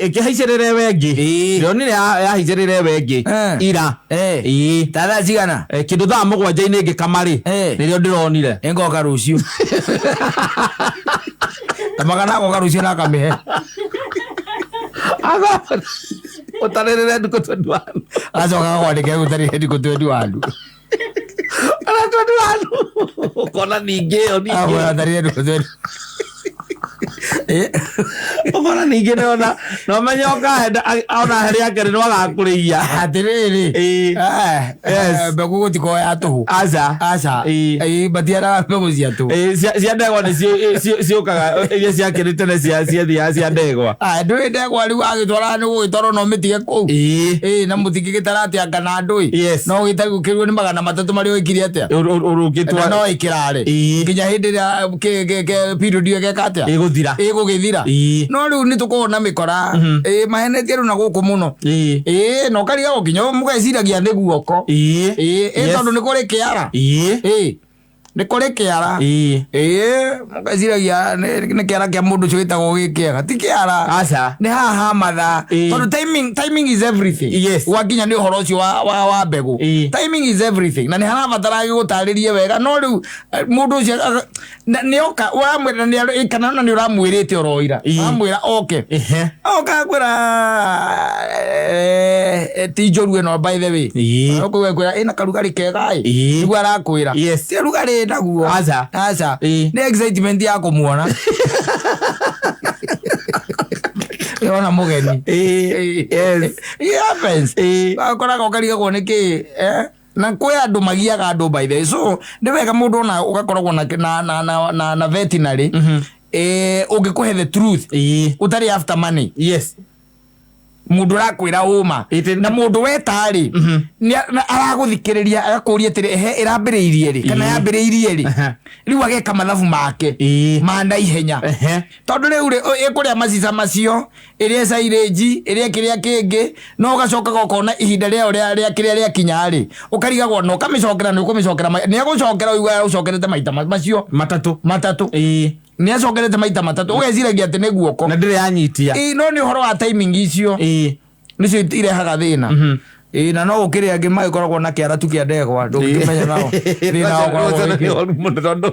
ĩkĩhaicĩrĩra ĩwe ĩngĩ. Ĩĩ. Ndĩronire yahaicĩrĩra ĩwe ĩngĩ ira. Ĩĩ. Ta thaa cigana? Kĩndũ thaa 7-inĩ ngĩkama rĩ, nĩrĩo ndĩronire. Nĩngoka rũciũ. Ta magana agoka rũciũ na akamĩhe. Ũtarĩrĩre ndukũ 21. Acoka agakwandĩkĩra gũtarĩ ndukũ 21. Ona 21 ũkona ningĩ ĩyo ningĩ. Akwĩra ũtarĩrĩre ndukũ 21. Ũkona ningĩ nĩona na ũmenye ũkahenda ona harĩa kerĩ nĩ agakũrĩia. Atĩrĩrĩ. Ĩĩ. Yes. Mbegũ gũtikoragwo ya tũhũ. Aca. Aca. Ĩĩ. Ĩĩ, matiaraga mbegũ cia tũhũ. Ĩĩ, cia ndegwa nĩcio ciũkaga iria ciakĩrĩ tene ciathiaga cia ndegwa. Ah, ndũĩ ndegwa rĩu agĩtwara nĩ gũgĩtwarwo no mĩtige kũu. Ĩĩ. Ĩĩ, na mũtingĩgĩtara atĩa anga na ndũĩ. Yes. No gĩtagũkĩrwo nĩ 300 marĩa wĩkire atĩa. Ũrũkĩtwa. Na no ĩkĩrare. Ĩĩ. Nginya hĩndĩ ĩrĩa period ĩyo ĩgeka atĩa. Ĩgũthira. Ĩgũgĩthira. Ĩĩ. No rĩu nĩ tũkoragwo na mĩkora. Ĩĩ, mahenetie rĩu na gũkũ mũno. Ĩĩ. Ĩĩ, na ũkarigagwo nginya mũgeciragia nĩ guoko. Ĩĩ. Ĩĩ, ĩ Yes. tondũ nĩ kũrĩ kĩara. Ĩĩ. Ĩĩ, nĩ kũrĩ kĩara. Ĩĩ. Ĩĩ, mũgeciragia nĩ kĩara kĩa mũndũ ũcio wĩtagwo gĩ kĩega. Ti kĩara. Aca. Nĩ haha ha mathaa. Ĩĩ. Tondũ timing is everything. Yes. Gwakinya nĩ ũhoro ũcio wa mbegũ. Ĩĩ. Timing is everything. Na nĩ harabatara gĩgũtarĩrie wega. No rĩu mũndũ ũcio nĩ oka ũramwĩra nĩ kana ona nĩ ũramwĩrĩte oro ira. Ĩĩ. Ũramwĩra oke. Ehe. Oka akwĩra ti njũru ĩno by the way. Ĩĩ. Ũkũigua kwĩra ĩna karugarĩ kega ĩ. Ĩĩ. Nĩguo arakwĩra. Yes. Ti rugarĩ naguo. Aca. Aca. Ĩĩ. Nĩ excitement ya kũmuona. Ĩrona mũgeni. Ĩĩ. Yes. It happens. Ĩĩ. Ũkoraga ũkarigagwo nĩ kĩ eh? Na kwĩ andũ magiaga andũ by the way. So nĩ wega mũndũ ona ũgakoragwo na veterinary ũngĩkũhe the truth Ĩĩ. ũtarĩ after money. Yes. Mũndũ ũrakwĩra ũma Ĩtĩ- na mũndũ wetarĩ aragũthikĩrĩria agakũria atĩrĩ ehe ĩrambĩrĩirie rĩ kana Ĩĩ. yambĩrĩirie rĩ Aha. rĩu ageka mathabu make Ĩĩ. ma naihenya Ehe. tondũ rĩu rĩ ĩkũrĩa macica macio ĩrĩe silage ĩrĩe kĩrĩa kĩngĩ no ũgacokaga ũkona ihinda rĩayo rĩa kĩrĩa rĩakinya rĩ ũkarigagwo na ũkamĩcokera nĩ ũkũmĩcokera nĩ egũcokera ũigua ũcokerete maita macio Matatũ. matatũ Ĩĩ. nĩ acokerete maita matatũ ũgeciragia atĩ nĩ guoko. Na ndĩrĩ yanyitia. Ĩĩ, no nĩ ũhoro wa timing icio Ĩĩ. nĩcio irehaga thĩna. Ĩĩ, na no gũkĩrĩ angĩ magĩkoragwo na kĩara tu kĩa ndegwa ndũngĩmenya nao thĩna ũkoragwo Ũcio nĩ wĩkĩ. ũru mũno tondũ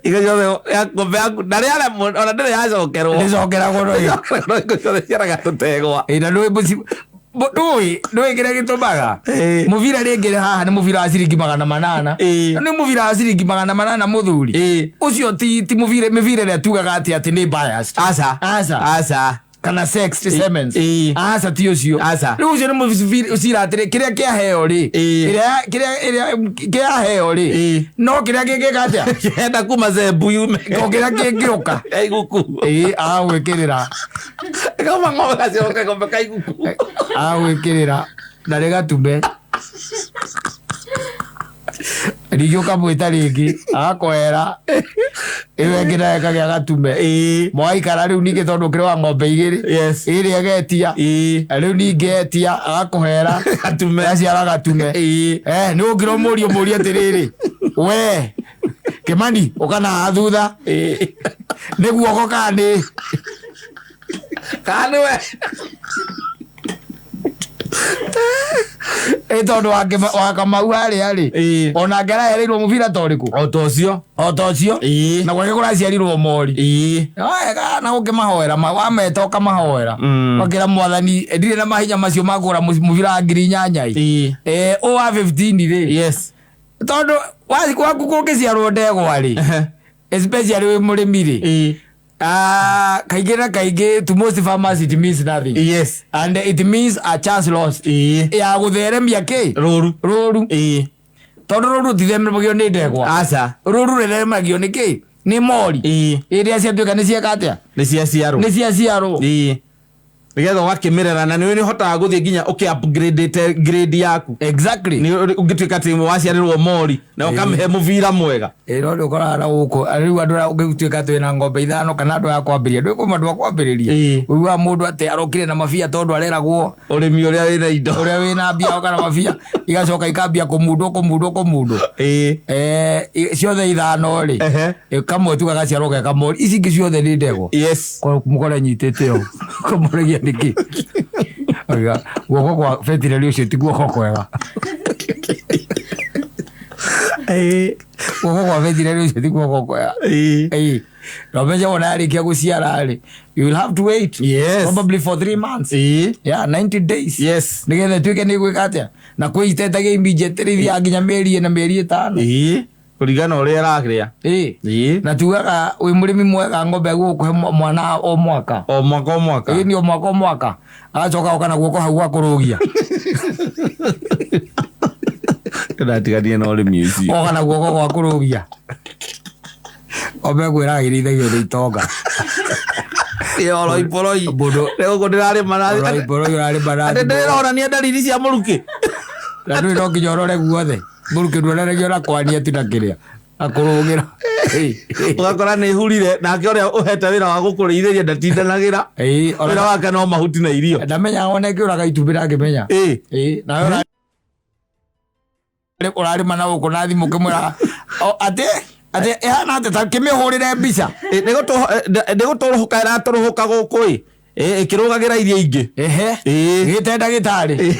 igo ciothe ya ng'ombe yaku na rĩaremwo ona ndĩrĩ yacokerwo. Ndĩcokeragwo no ĩ. Yacokerwo igo ciothe ciaraga tũtegwa. Ĩĩ, na ndũĩ ndũĩ kĩrĩa gĩtũmaga Ĩĩ. mũbira rĩngĩ haha nĩ mũbira wa ciringi 800. Ĩĩ. Nĩ mũbira wa ciringi 800 mũthuri. Ĩĩ. Ũcio ti mũbira mĩbira ĩrĩa tugaga atĩ nĩ biased. Aca. Aca. Aca. Kana sex semens. Ĩĩ. Aca ti ũcio. Aca. Rĩu ũcio nĩ mũbira ũcira atĩrĩ kĩrĩa kĩaheo rĩ. Ĩĩ. Kĩrĩa kĩrĩa ĩrĩa kĩaheo rĩ. Ĩĩ. No kĩrĩa kĩngĩka atĩa? Kĩenda kuma Zembu yume. O kĩrĩa kĩngĩũka. Kaiguku. Ĩĩ, agwĩkĩrĩra. Kauma ng'ombe gacoke ng'ombe kaiguku. Agwĩkĩrĩra na rĩgatume. Rĩngĩ ũkamwĩta rĩngĩ agakwera ĩyo ĩngĩ nayo ĩkagĩa gatume. Ĩĩ. Mwaikara rĩu ningĩ tondũ ũkĩrĩ wa ng'ombe igĩrĩ. Yes. Ĩrĩa ĩgetia. Ĩĩ. Rĩu ningĩ etia agakũhera Gatume. Gaciara gatume. Ĩĩ. Nĩ ũngĩra ũmũrie ũmũrie atĩrĩrĩ we Kĩmani ũka na haha thutha. Ĩĩ. Nĩ guoko kana nĩ Kana nĩwe. Ĩ tondũ wa Kamau harĩa rĩ Ĩĩ. onake arahereirwo mũbira ta ũrĩkũ? O ta ũcio. O ta ũcio. Ĩĩ. Na gwake kũraciarirwo mori. Ĩĩ. Wega na ũkĩmahoera wameta ũkamahoera. Ũkĩra mwathani ndirĩ na mahinya macio ma kũgũra mũbira wa 8,000 Ĩĩ. Ũ wa 15 rĩ. Yes. Tondũ waku kũngĩciarwo ndegwa rĩ especially wĩ mũrĩmi rĩ Ĩĩ. Kaingĩ na kaingĩ to most farmers it means nothing. Yes. And it means a chance lost. Ĩĩ. Ya gũtheremia kĩ? Rũru. Rũru. Ĩĩ. Tondũ rũru rũtitheremagio nĩ ndegwa. Aca. Rũru rũtheremagio nĩ kĩ? Nĩ mori. Ĩĩ. Ĩrĩa ciatuĩka nĩ cieka atĩa? Nĩ ciaciarwo. Nĩ ciaciarwo. Ĩĩ. Nĩgetha ũgakĩmĩrera na nĩ ũhotaga gũthiĩ nginya ũkĩ upgrade grade yaku. Exactly. Nĩ ũngĩtuĩka atĩ waciarĩrwo mori na ũkamĩhe mũbira mwega. Ĩ, no nĩ ũkoraga na gũkũ rĩu andũ arĩa ũngĩtuĩka atĩ wĩna ng'ombe ithano kana andũ aya kwambĩrĩria ndũĩ kuma andũ a kwambĩrĩria. Ĩ. Ũiguaga mũndũ atĩ arokire na mabia tondũ areragwo Ũrĩmi ũrĩa wĩna indo. ũrĩa wĩna mbia oka na mabia, igacoka ikambia kũmundwo kũmundwo kũmundwo. Ĩ. Ciothe ithano rĩ, Ehe. kamwe tu gagaciarwo ge kamori, ici ingĩ ciothe nĩ ndegwa. Yes. Mũkore nyitĩte ũũ kũmũregia nĩkĩ? Auga, guoko kwa veterinary ũcio ti guoko kwega. Ĩ. Guoko kwa veterinary ũcio ti guoko kwega. Ĩ. Ĩĩ. Na ũmenye wona yarĩkia gũciara rĩ, you will have to wait. Yes. Probably for 3 months. Ĩ. Yeah, 90 days. Yes. Nĩgetha ĩtuĩke nĩ ĩgwĩka atĩa? Na kwĩ itetagia immediately ithiaga nginya mĩeri ĩna, mĩeri ĩtano. Ĩ. Kũringana ũrĩa ĩrarĩa. Ĩĩ. Ĩ. Na tugaga wĩ mũrĩmi mwega ng'ombe yaku gũkũhe mwana o mwaka. O mwaka o mwaka. Ĩĩ, ni o mwaka o mwaka. Agacoka oka na guoko hau gwa kũrũgia. Ndatiganire na ũrĩmi ũcio. Oka na guoko gwa kũrũgia. Ng'ombe ngwĩraga ĩrĩithagio nĩ itonga. Ĩ, oroi poroi. Mũndũ- Rĩu gũkũ ndĩrarĩma na Oroi poroi ũrarĩma na Atĩ thimũ. ndĩronania ndariri cia mũrukĩ. Na ndũĩ no nginya ũrore guothe. Mũrukĩ nduonanagia ona kwania tu na kĩrĩa. Na kũrũgĩra. Ĩĩ. Ũgakora nĩ hurire nake ũrĩa ũhete wĩra wa gũkũrĩithĩria ndatindanagĩra. Ĩĩ, ona- Wĩra wake no mahuti na irio. Ndamenyaga ona ĩngĩũraga itumbĩ ndangĩmenya. Ĩ. Ĩĩ, nawe ũrarĩma na gũkũ na thimũ ũkĩmwĩra, o, atĩ atĩ ĩhana atĩ ta kĩmĩhũrĩre mbica. Ĩ, nĩ gũtũrũhũka ĩratũrũhũka gũkũ ĩ. Ĩ, ĩkĩrũgagĩra iria ingĩ. Ehe. Ĩ. Gĩte ndagĩtarĩ.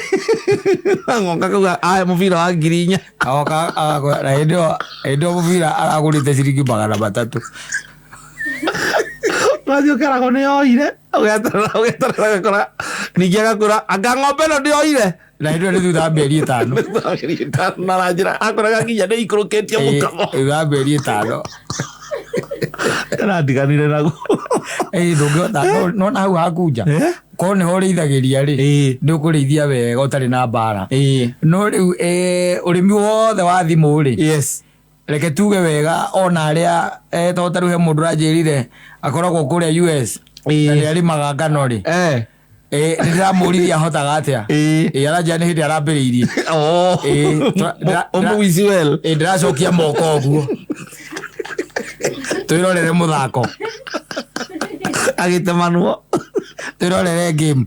Ng'onga kauga ahe mũbira wa 4,000. Agoka agakora, na hĩndĩ ĩyo hĩndĩ ĩyo mũbira aragũrĩte ciringi 300. Wathiĩ ũkeragwo nĩ yoire. Ũgeterera ũgeterera ũgakora ningĩ agakũra anga ng'ombe ĩno ndĩyoire. Na hĩndĩ ĩyo nĩ thutha wa mĩeri ĩtano. Na aranjĩra akoraga nginya nĩ ikũrũkĩtie Ĩĩ, mũkamo. thutha wa mĩeri ĩtano. Arandiganire naguo. Ĩĩ, ndũngĩhota, nona hau hakunja. Eh? Korwo nĩho ũrĩithagĩria rĩ, Ĩĩ. nĩ ũkũrĩithia wega ũtarĩ na mbara. Ĩĩ. No rĩu ũrĩmi wothe wa thimũ rĩ, Yes. reke tuge wega ona arĩa tondũ ta rĩu he mũndũ ũranjĩrire akoragwo kũrĩa US Ĩĩ. na nĩarĩmaga ngano rĩ. Eh. Nĩ ndĩramũririe ahotaga atĩa. Ĩĩ. Ĩĩ, aranjĩra nĩ hĩndĩ arambĩrĩirie. Oh. Ĩĩ, Ũmũici well. Ĩĩ, ndĩracokia moko ũguo. Twĩrorere mũthako. Agĩtemanwo. Twĩrorere game.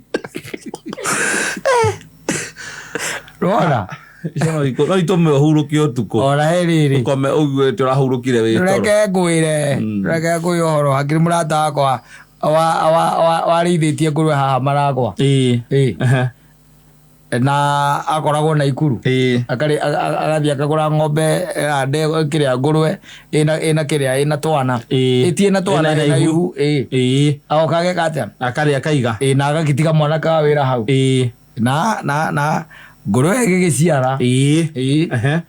Rora. Icio no itũme ũhurũke ũtukũ. Ona he rĩrĩ. Ũkome ũiguĩte ũrahurũkire wĩ toro. Reke ngwĩre, reke ngwĩre ũhoro hakĩrĩ mũrata wakwa warĩithĩtie ngũrwe haha Maragwa. Ĩĩ. Ĩĩ. Ehe. Na akoragwo Naikuru. Ĩĩ. Agathiĩ akagũra ng'ombe ya ndegwa kĩrĩa ngũrwe ĩna kĩrĩa ĩna twana. Ĩĩ. Ĩti ĩna twana Ĩna ĩna ihu. ihu. Ĩĩ. Ĩĩ. Agoka ageka atĩa? Akarĩa akaiga. Ĩĩ, na agagĩtiga mwanake wa wĩra hau. Ĩĩ. Na ngũrwe ĩgĩgĩciara. Ĩĩ. Ĩĩ. Ehe.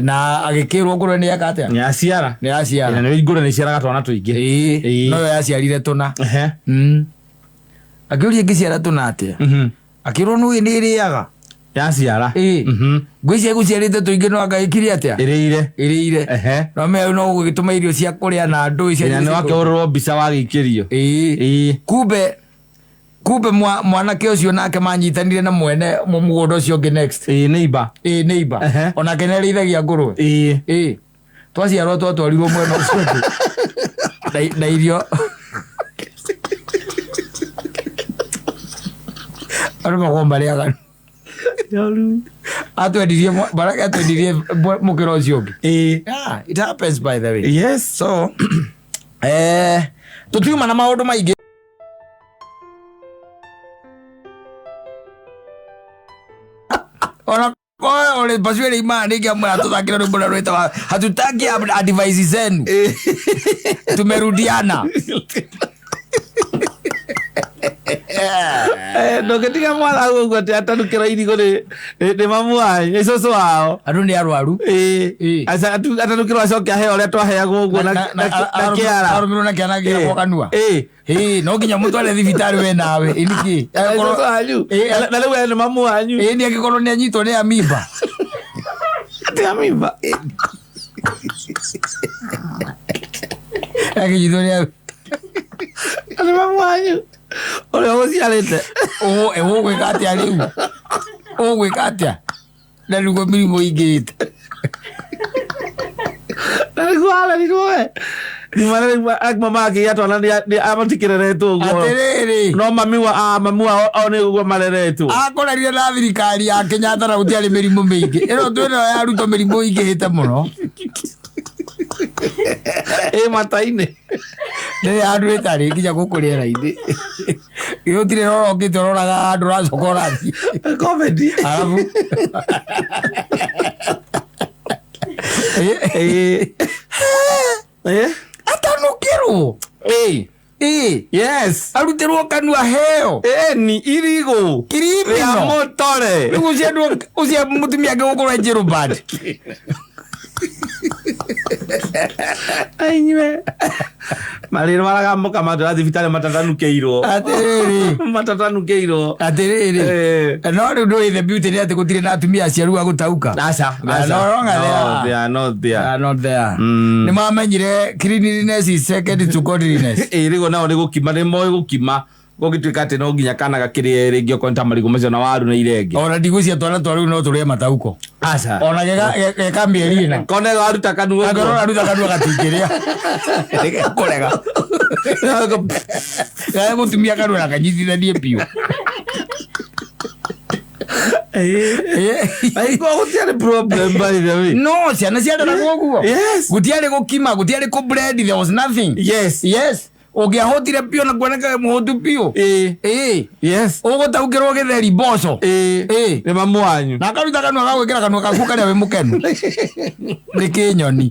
Na agĩkĩrwo ngũrwe nĩ yeka atĩa? Nĩ yaciara. Nĩ yaciara. Na nĩ ngũrwe nĩ iciaraga twana tũingĩ. Ĩĩ. Ĩĩ. Noyo yaciarire tũna. Ehe. Akĩũria ĩngĩciara tũna atĩa? Mhm. Akĩrwo nũĩ nĩ ĩrĩaga. Yaciara. Ĩĩ. Mhm. Ngwĩciria ĩgũciarĩte tũingĩ no anga ĩkire atĩa? Ĩrĩire. Ĩrĩire. Ehe. No menya no gũgĩtũma irio cia kũrĩa na ndũĩ cia Nginya nĩ wakĩhũrĩrwo mbica wagĩikĩrio. Ĩĩ. Ĩĩ. Kumbe kumbe mwanake ũcio nake manyitanire na mwene mũgũnda ũcio ũngĩ next. Ĩĩ, neighbor. Ĩĩ, neighbor. Ehe. Onake nĩ arĩithagia ngũrwe. Ĩĩ. Ĩĩ. Twaciarwo twatwarirwo mwena ũcio ũngĩ. Na irio. Andũ makoragwo marĩ aganu. Atwendirie mwanake atwendirie mũkĩra ũcio ũngĩ. Ĩĩ. Yeah, it happens by the way. Yes. So, tũtiuma na maũndũ maingĩ. Ona ore paswele imani ngiamwĩra tũthakĩre rwĩmbo rũrĩa rwĩtagwo hatutaki advice zenu. Tumerudiana. Ndũngĩtiga mwana ũguo atĩ atanukĩra irigũ nĩ mamu wanyu, nĩ cũcũ wao. Andũ nĩ arwaru. Ĩĩ. Ĩĩ. Atanukĩrwo acoke aheo ũrĩa twaheagwo ũguo na kĩara. Arũmĩrwo na kĩara gĩakwo kanua. Ĩĩ. Ĩĩ, no nginya mũtware thibitarĩ we nawe. Ĩ, nĩkĩ? Cũcũ wanyu. Ĩĩ. Na rĩu we nĩ mamu wanyu. Ĩĩ, nĩ angĩkorwo nĩ anyitwo nĩ amimba. Atĩ amimba. Akĩnyitwo nĩ Nĩ mamu wanyu. Ũrĩa ũciarĩte. Ũgwĩka atĩa rĩu? Ũgwĩka atĩa? Na nĩguo mĩrimũ ĩingĩhĩte. Na nĩguo arerirwo we. Mama akĩgĩa twana matikĩreretwo ũguo. Atĩrĩrĩ. No mami wa mami wao o nĩ ũguo mareretwo. Akũrerire na thirikari ya Kenyatta na gũtiarĩ mĩrimũ mĩingĩ. Ĩno twĩnayo ya Ruto mĩrimũ ĩingĩhĩte mũno. Ĩ mata-inĩ. Ndĩrĩ handũ ĩtarĩ nginya gũkũ rĩera-inĩ. Gũtirĩ rorokĩte ũroraga handũ ũracoka ũrathiĩ. Comedy. Arabu. Ĩ. Ĩ. Atanũkĩrwo. Ĩ. Ĩ. Yes. Arutĩrwo kanua heo. Ĩni irigũ. Rĩa Criminal. mũtore. Rĩu ũcio andũ ũcio mũtumia angĩgũkorwo e Njerũband. Ainyue. Marĩrwaraga mũkamatwara thibitarĩ matatanukĩirwo. Atĩrĩrĩ. Matatanukĩirwo. Atĩrĩrĩ. Eh. No rĩu ndũĩ the beauty nĩ atĩ gũtirĩ na atumia aciaru a gũtauka. Aca. They are no longer No, there. they are not there. They are not there. Mm. Nĩ mamenyire cleanliness is second to godliness. Ĩ rĩu nao nĩ gũkima nĩ moĩ gũkima gũgĩtuĩka atĩ no nginya kana gakĩrĩe rĩngĩ okorwo nĩ ta marigũ macio na waru na irenge. Ona ndigwĩciria twana twa rĩu no tũrĩe matauko. Aca. Ona geka mĩeri ĩna. Kone waruta kanua ũguo. Angĩkorwo ũraruta kanua gatingĩrĩa. Nĩgekũrega. Gagũtumia kanua na kanyitithanie biũ. Aigua gũtiarĩ problem by the way. No, ciana ciareragwo ũguo. Yes. Gũtiarĩ gũkima, gũtiarĩ kũ-bread, there was nothing. Yes. Yes. Ũngĩahũtire biũ na kuoneka wĩ mũhũtu biũ. Ĩ. Ĩ. Yes. Ũgũtaũkĩrwo gĩtheri mboco. Ĩ. Ĩ. Nĩ mamu wanyu. Na akaruta kanua ga gwĩkĩra kanua gaku karĩa wĩ mũkenu. Nĩ kĩnyoni.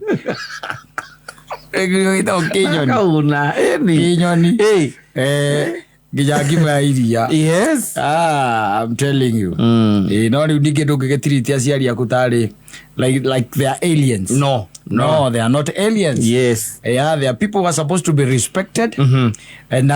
Gĩtagwo kĩnyoni. Kauna. Ĩni. Kĩnyoni. Ĩ. Eh, nginya ngima ya iria. Yes. Ah, I'm telling you. Mm. Ĩ, no rĩu ningĩ ndũngĩgĩtiriti aciari aku tarĩ like they are aliens. No. No, they are not aliens. Yes. Yeah, they are people who are supposed to be respected. Mhm. And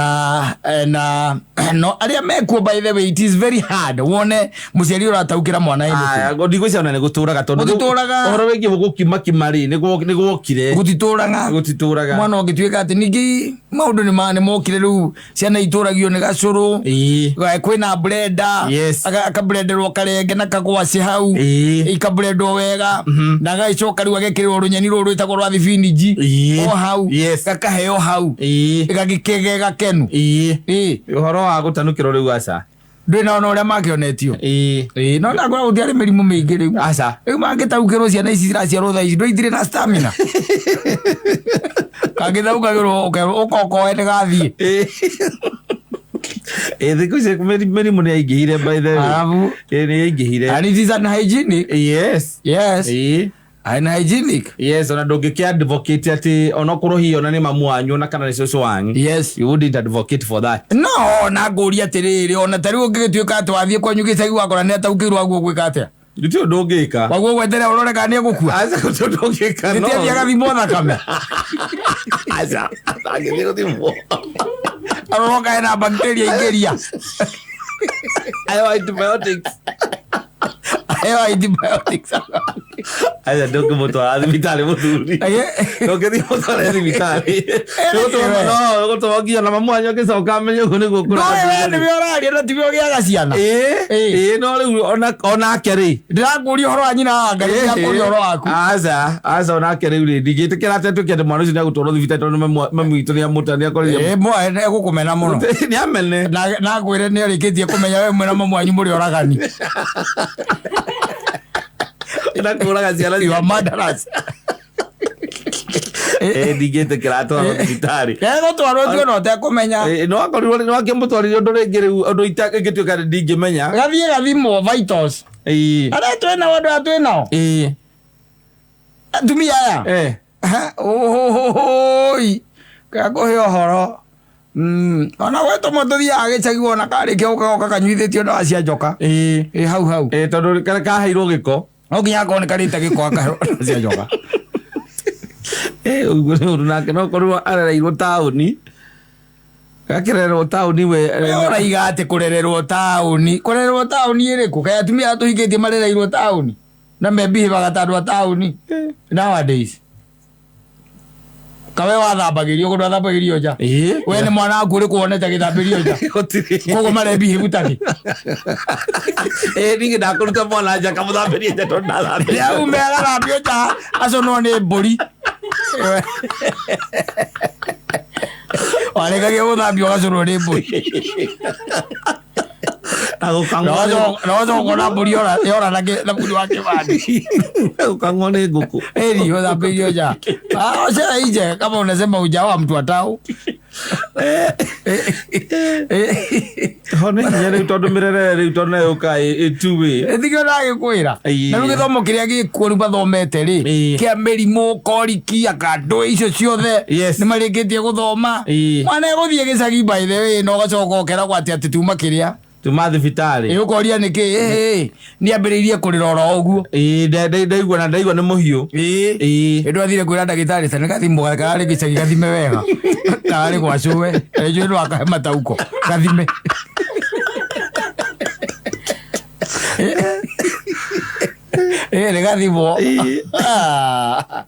no arĩa mekuo by the way it is very hard wone mũciari ũrataũkĩra mwana anything. Aya, ndigwĩciria ona nĩ gũtũraga tondũ Gũtitũraga. ũhoro wĩgiĩ gũkimakima rĩ nĩ gwokire. Gũtitũraga. Gũtitũraga. Mwana ũngĩtuĩka atĩ ningĩ maũndũ nĩ mokire rĩu ciana itũragio nĩ gacũrũ. Ĩ. Kwĩna blender. Yes. Akablenderwo karenge na kagwacĩ hau. Ĩ. Ikablendwo wega na agagĩcoka rĩu agekĩrĩrwo rũnyeni rũrũ rwĩtagwo rwa thibinji Ĩ. o hau Yes. gakaheo hau Ĩ. gagĩkĩge gakenu Ĩ. Ĩ. Ũhoro wa gũtanukĩrwo rĩu aca. Ndwĩ na ona ũrĩa makĩonetio. Ĩ. Ĩ, no ndakora gũtiarĩ mĩrimũ mĩingĩ rĩu. Aca. Rĩu mangĩtaũkĩrwo ciana ici ciraciarwo thaa ici ndũ itirĩ na stamina. Kangĩthaukagĩrwo ũkokoe nĩgathiĩ. Ĩ. Ĩ thikũ ici mĩrimũ nĩ yaingĩhire by the way. Arabu. Ĩ nĩ yaingĩhire. And it is unhygienic. Yes. Yes. Ĩ. Unhygienic. Yes, ona ndũngĩkĩ advocate atĩ onokorwo hihi ona nĩ mamu wanyu ona kana nĩ cũcũ wanyu. Yes. You wouldn't advocate for that. No, na ngũria atĩrĩrĩ, ona ta rĩu ũngĩgĩtuĩka atĩ wathiĩ kwanyu gĩcagi wakora nĩ ataũkĩirwo waguo gwĩka atĩa? Gũtirĩ ũndũ ũngĩka. Waguo gweterera ũrore kana nĩ egũkua. Aca gũtirĩ ũndũ ũngĩka. no. Nĩtĩ athiĩ agathimwo thakame. Aca. Angĩthiĩ gũthimwo. Arorwo kana ena bacteria ingĩria. Ayo antibiotics. Aheo antibiotics. Aca ndũngĩmũtwara thibitarĩ mũthuri. Ndũngĩthiĩ mũtware thibitarĩ. No, gũtũma nginya na mamu wanyu agĩcoka amenye ũguo nĩguo Ndũĩ we nĩwe ũraria na tiwe ũgĩaga ciana. Ĩ, Ĩ. ĩ, no rĩu onake rĩ. Ndĩrakũria ũhoro wa nyina wa Ngai, ndĩrakũria ũhoro waku. Aca, aca onake rĩu rĩ, ndingĩtĩkĩra atĩ atuĩke atĩ mwana ũcio nĩegũtwarwo thibitarĩ tondũ mami witũ nĩamũta nĩakorire. Ĩ, mwa egũkũmena mũno. Nĩamene. Na ngwĩre nĩ arĩkĩtie kũmenya we mwĩna mamu wanyu mũrĩ oragani. Na kũraga ciana You are murderers. Ĩ, ndingĩtĩkĩra atwarwo thibitarĩ. Egũtwarwo tuo na ũtekũmenya. Ĩ, no akorirwo no akĩmũtwarire ũndũ rĩngĩ rĩu ũndũ ingĩtuĩka atĩ ndingĩmenya. Gathiĩ gathimwo vitals. Ĩ. Arĩa twĩnao andũ aya twĩnao. Ĩ. Atumia aya. Eh. Ũhũhũhũi. Ngakũhe ũhoro. Ona gwe tũmwe tũthiaga gĩcagi wona karĩkia gũka kanyuithĩtio ndawa cia njoka. Ĩ. Ĩ hau hau. Ĩ, tondũ karĩa kaheirwo gĩko. No nginya akorwo nĩ karĩte gĩko akaheo ndawa cia njoka. Ĩ, ũguo nĩ ũndũ nake no korwo arereirwo taũni. Gakĩrererwo taũni we. We ũraiga atĩ kũrererwo taũni. Kũrererwo taũni ĩrĩkũ? Kaĩ atumia aya tũhikĩtie marereirwo taũni? Na membihĩbaga ta andũ a taũni. Nowadays. Kawe wathambagĩrio kũndũ athambagĩrio nja. Ĩĩ. We nĩ mwana waku ũrĩkũ wonete agĩthambĩrio nja? Gũtirĩ. Koguo marebihĩvu takĩ? Ĩĩ ningĩ ndakũruta mwana nja kamũthambĩrie nja tondũ ndathambĩria. Aume agathambio nja aconwo nĩ mbũri. Warĩkagia gũthambio ũgaconwo nĩ mbũri. Na gũkang'wo nĩ- Na wacoka ũkona mbũri yora na thabuni wa kĩbandĩ. gũkang'wo nĩ ngũkũ. Eri ũthambĩrio nja. Ah, cera nje kama unasema hujaoa mtu atau. Ho nĩ hinya rĩu tondũ mĩrerere rĩu tondũ nayo yũkaga ĩ two way. Ĩthikio ndagĩkwĩra. Ĩĩ. Na rĩu gĩthomo kĩrĩa gĩkuo rĩu mathomete rĩ Ĩĩ. kĩa mĩrimũ koriki akandũ icio ciothe Yes. nĩ marĩkĩtie gũthoma. Ĩĩ. Mwana egũthiĩ gĩcagi by the way na ũgacoka ũkeragwo atĩ atĩ tuma kĩrĩa. Tuma thibitarĩ. Ĩ ũkoria nĩkĩ ĩ nĩ ambĩrĩirie kũrĩra oro ũguo. Ĩĩ ndaigua na ndaigua nĩ mũhiũ. Ĩĩ. Ĩĩ. Ĩndũ athire kwĩra ndagĩtarĩ ta nĩ gathimwo kararĩ gĩcagi gathime wega. Kararĩ gwa cũwe. Ĩnjũĩ no akahe matauko gathime. Ĩ nĩ gathimwo. Ĩĩ. Ah.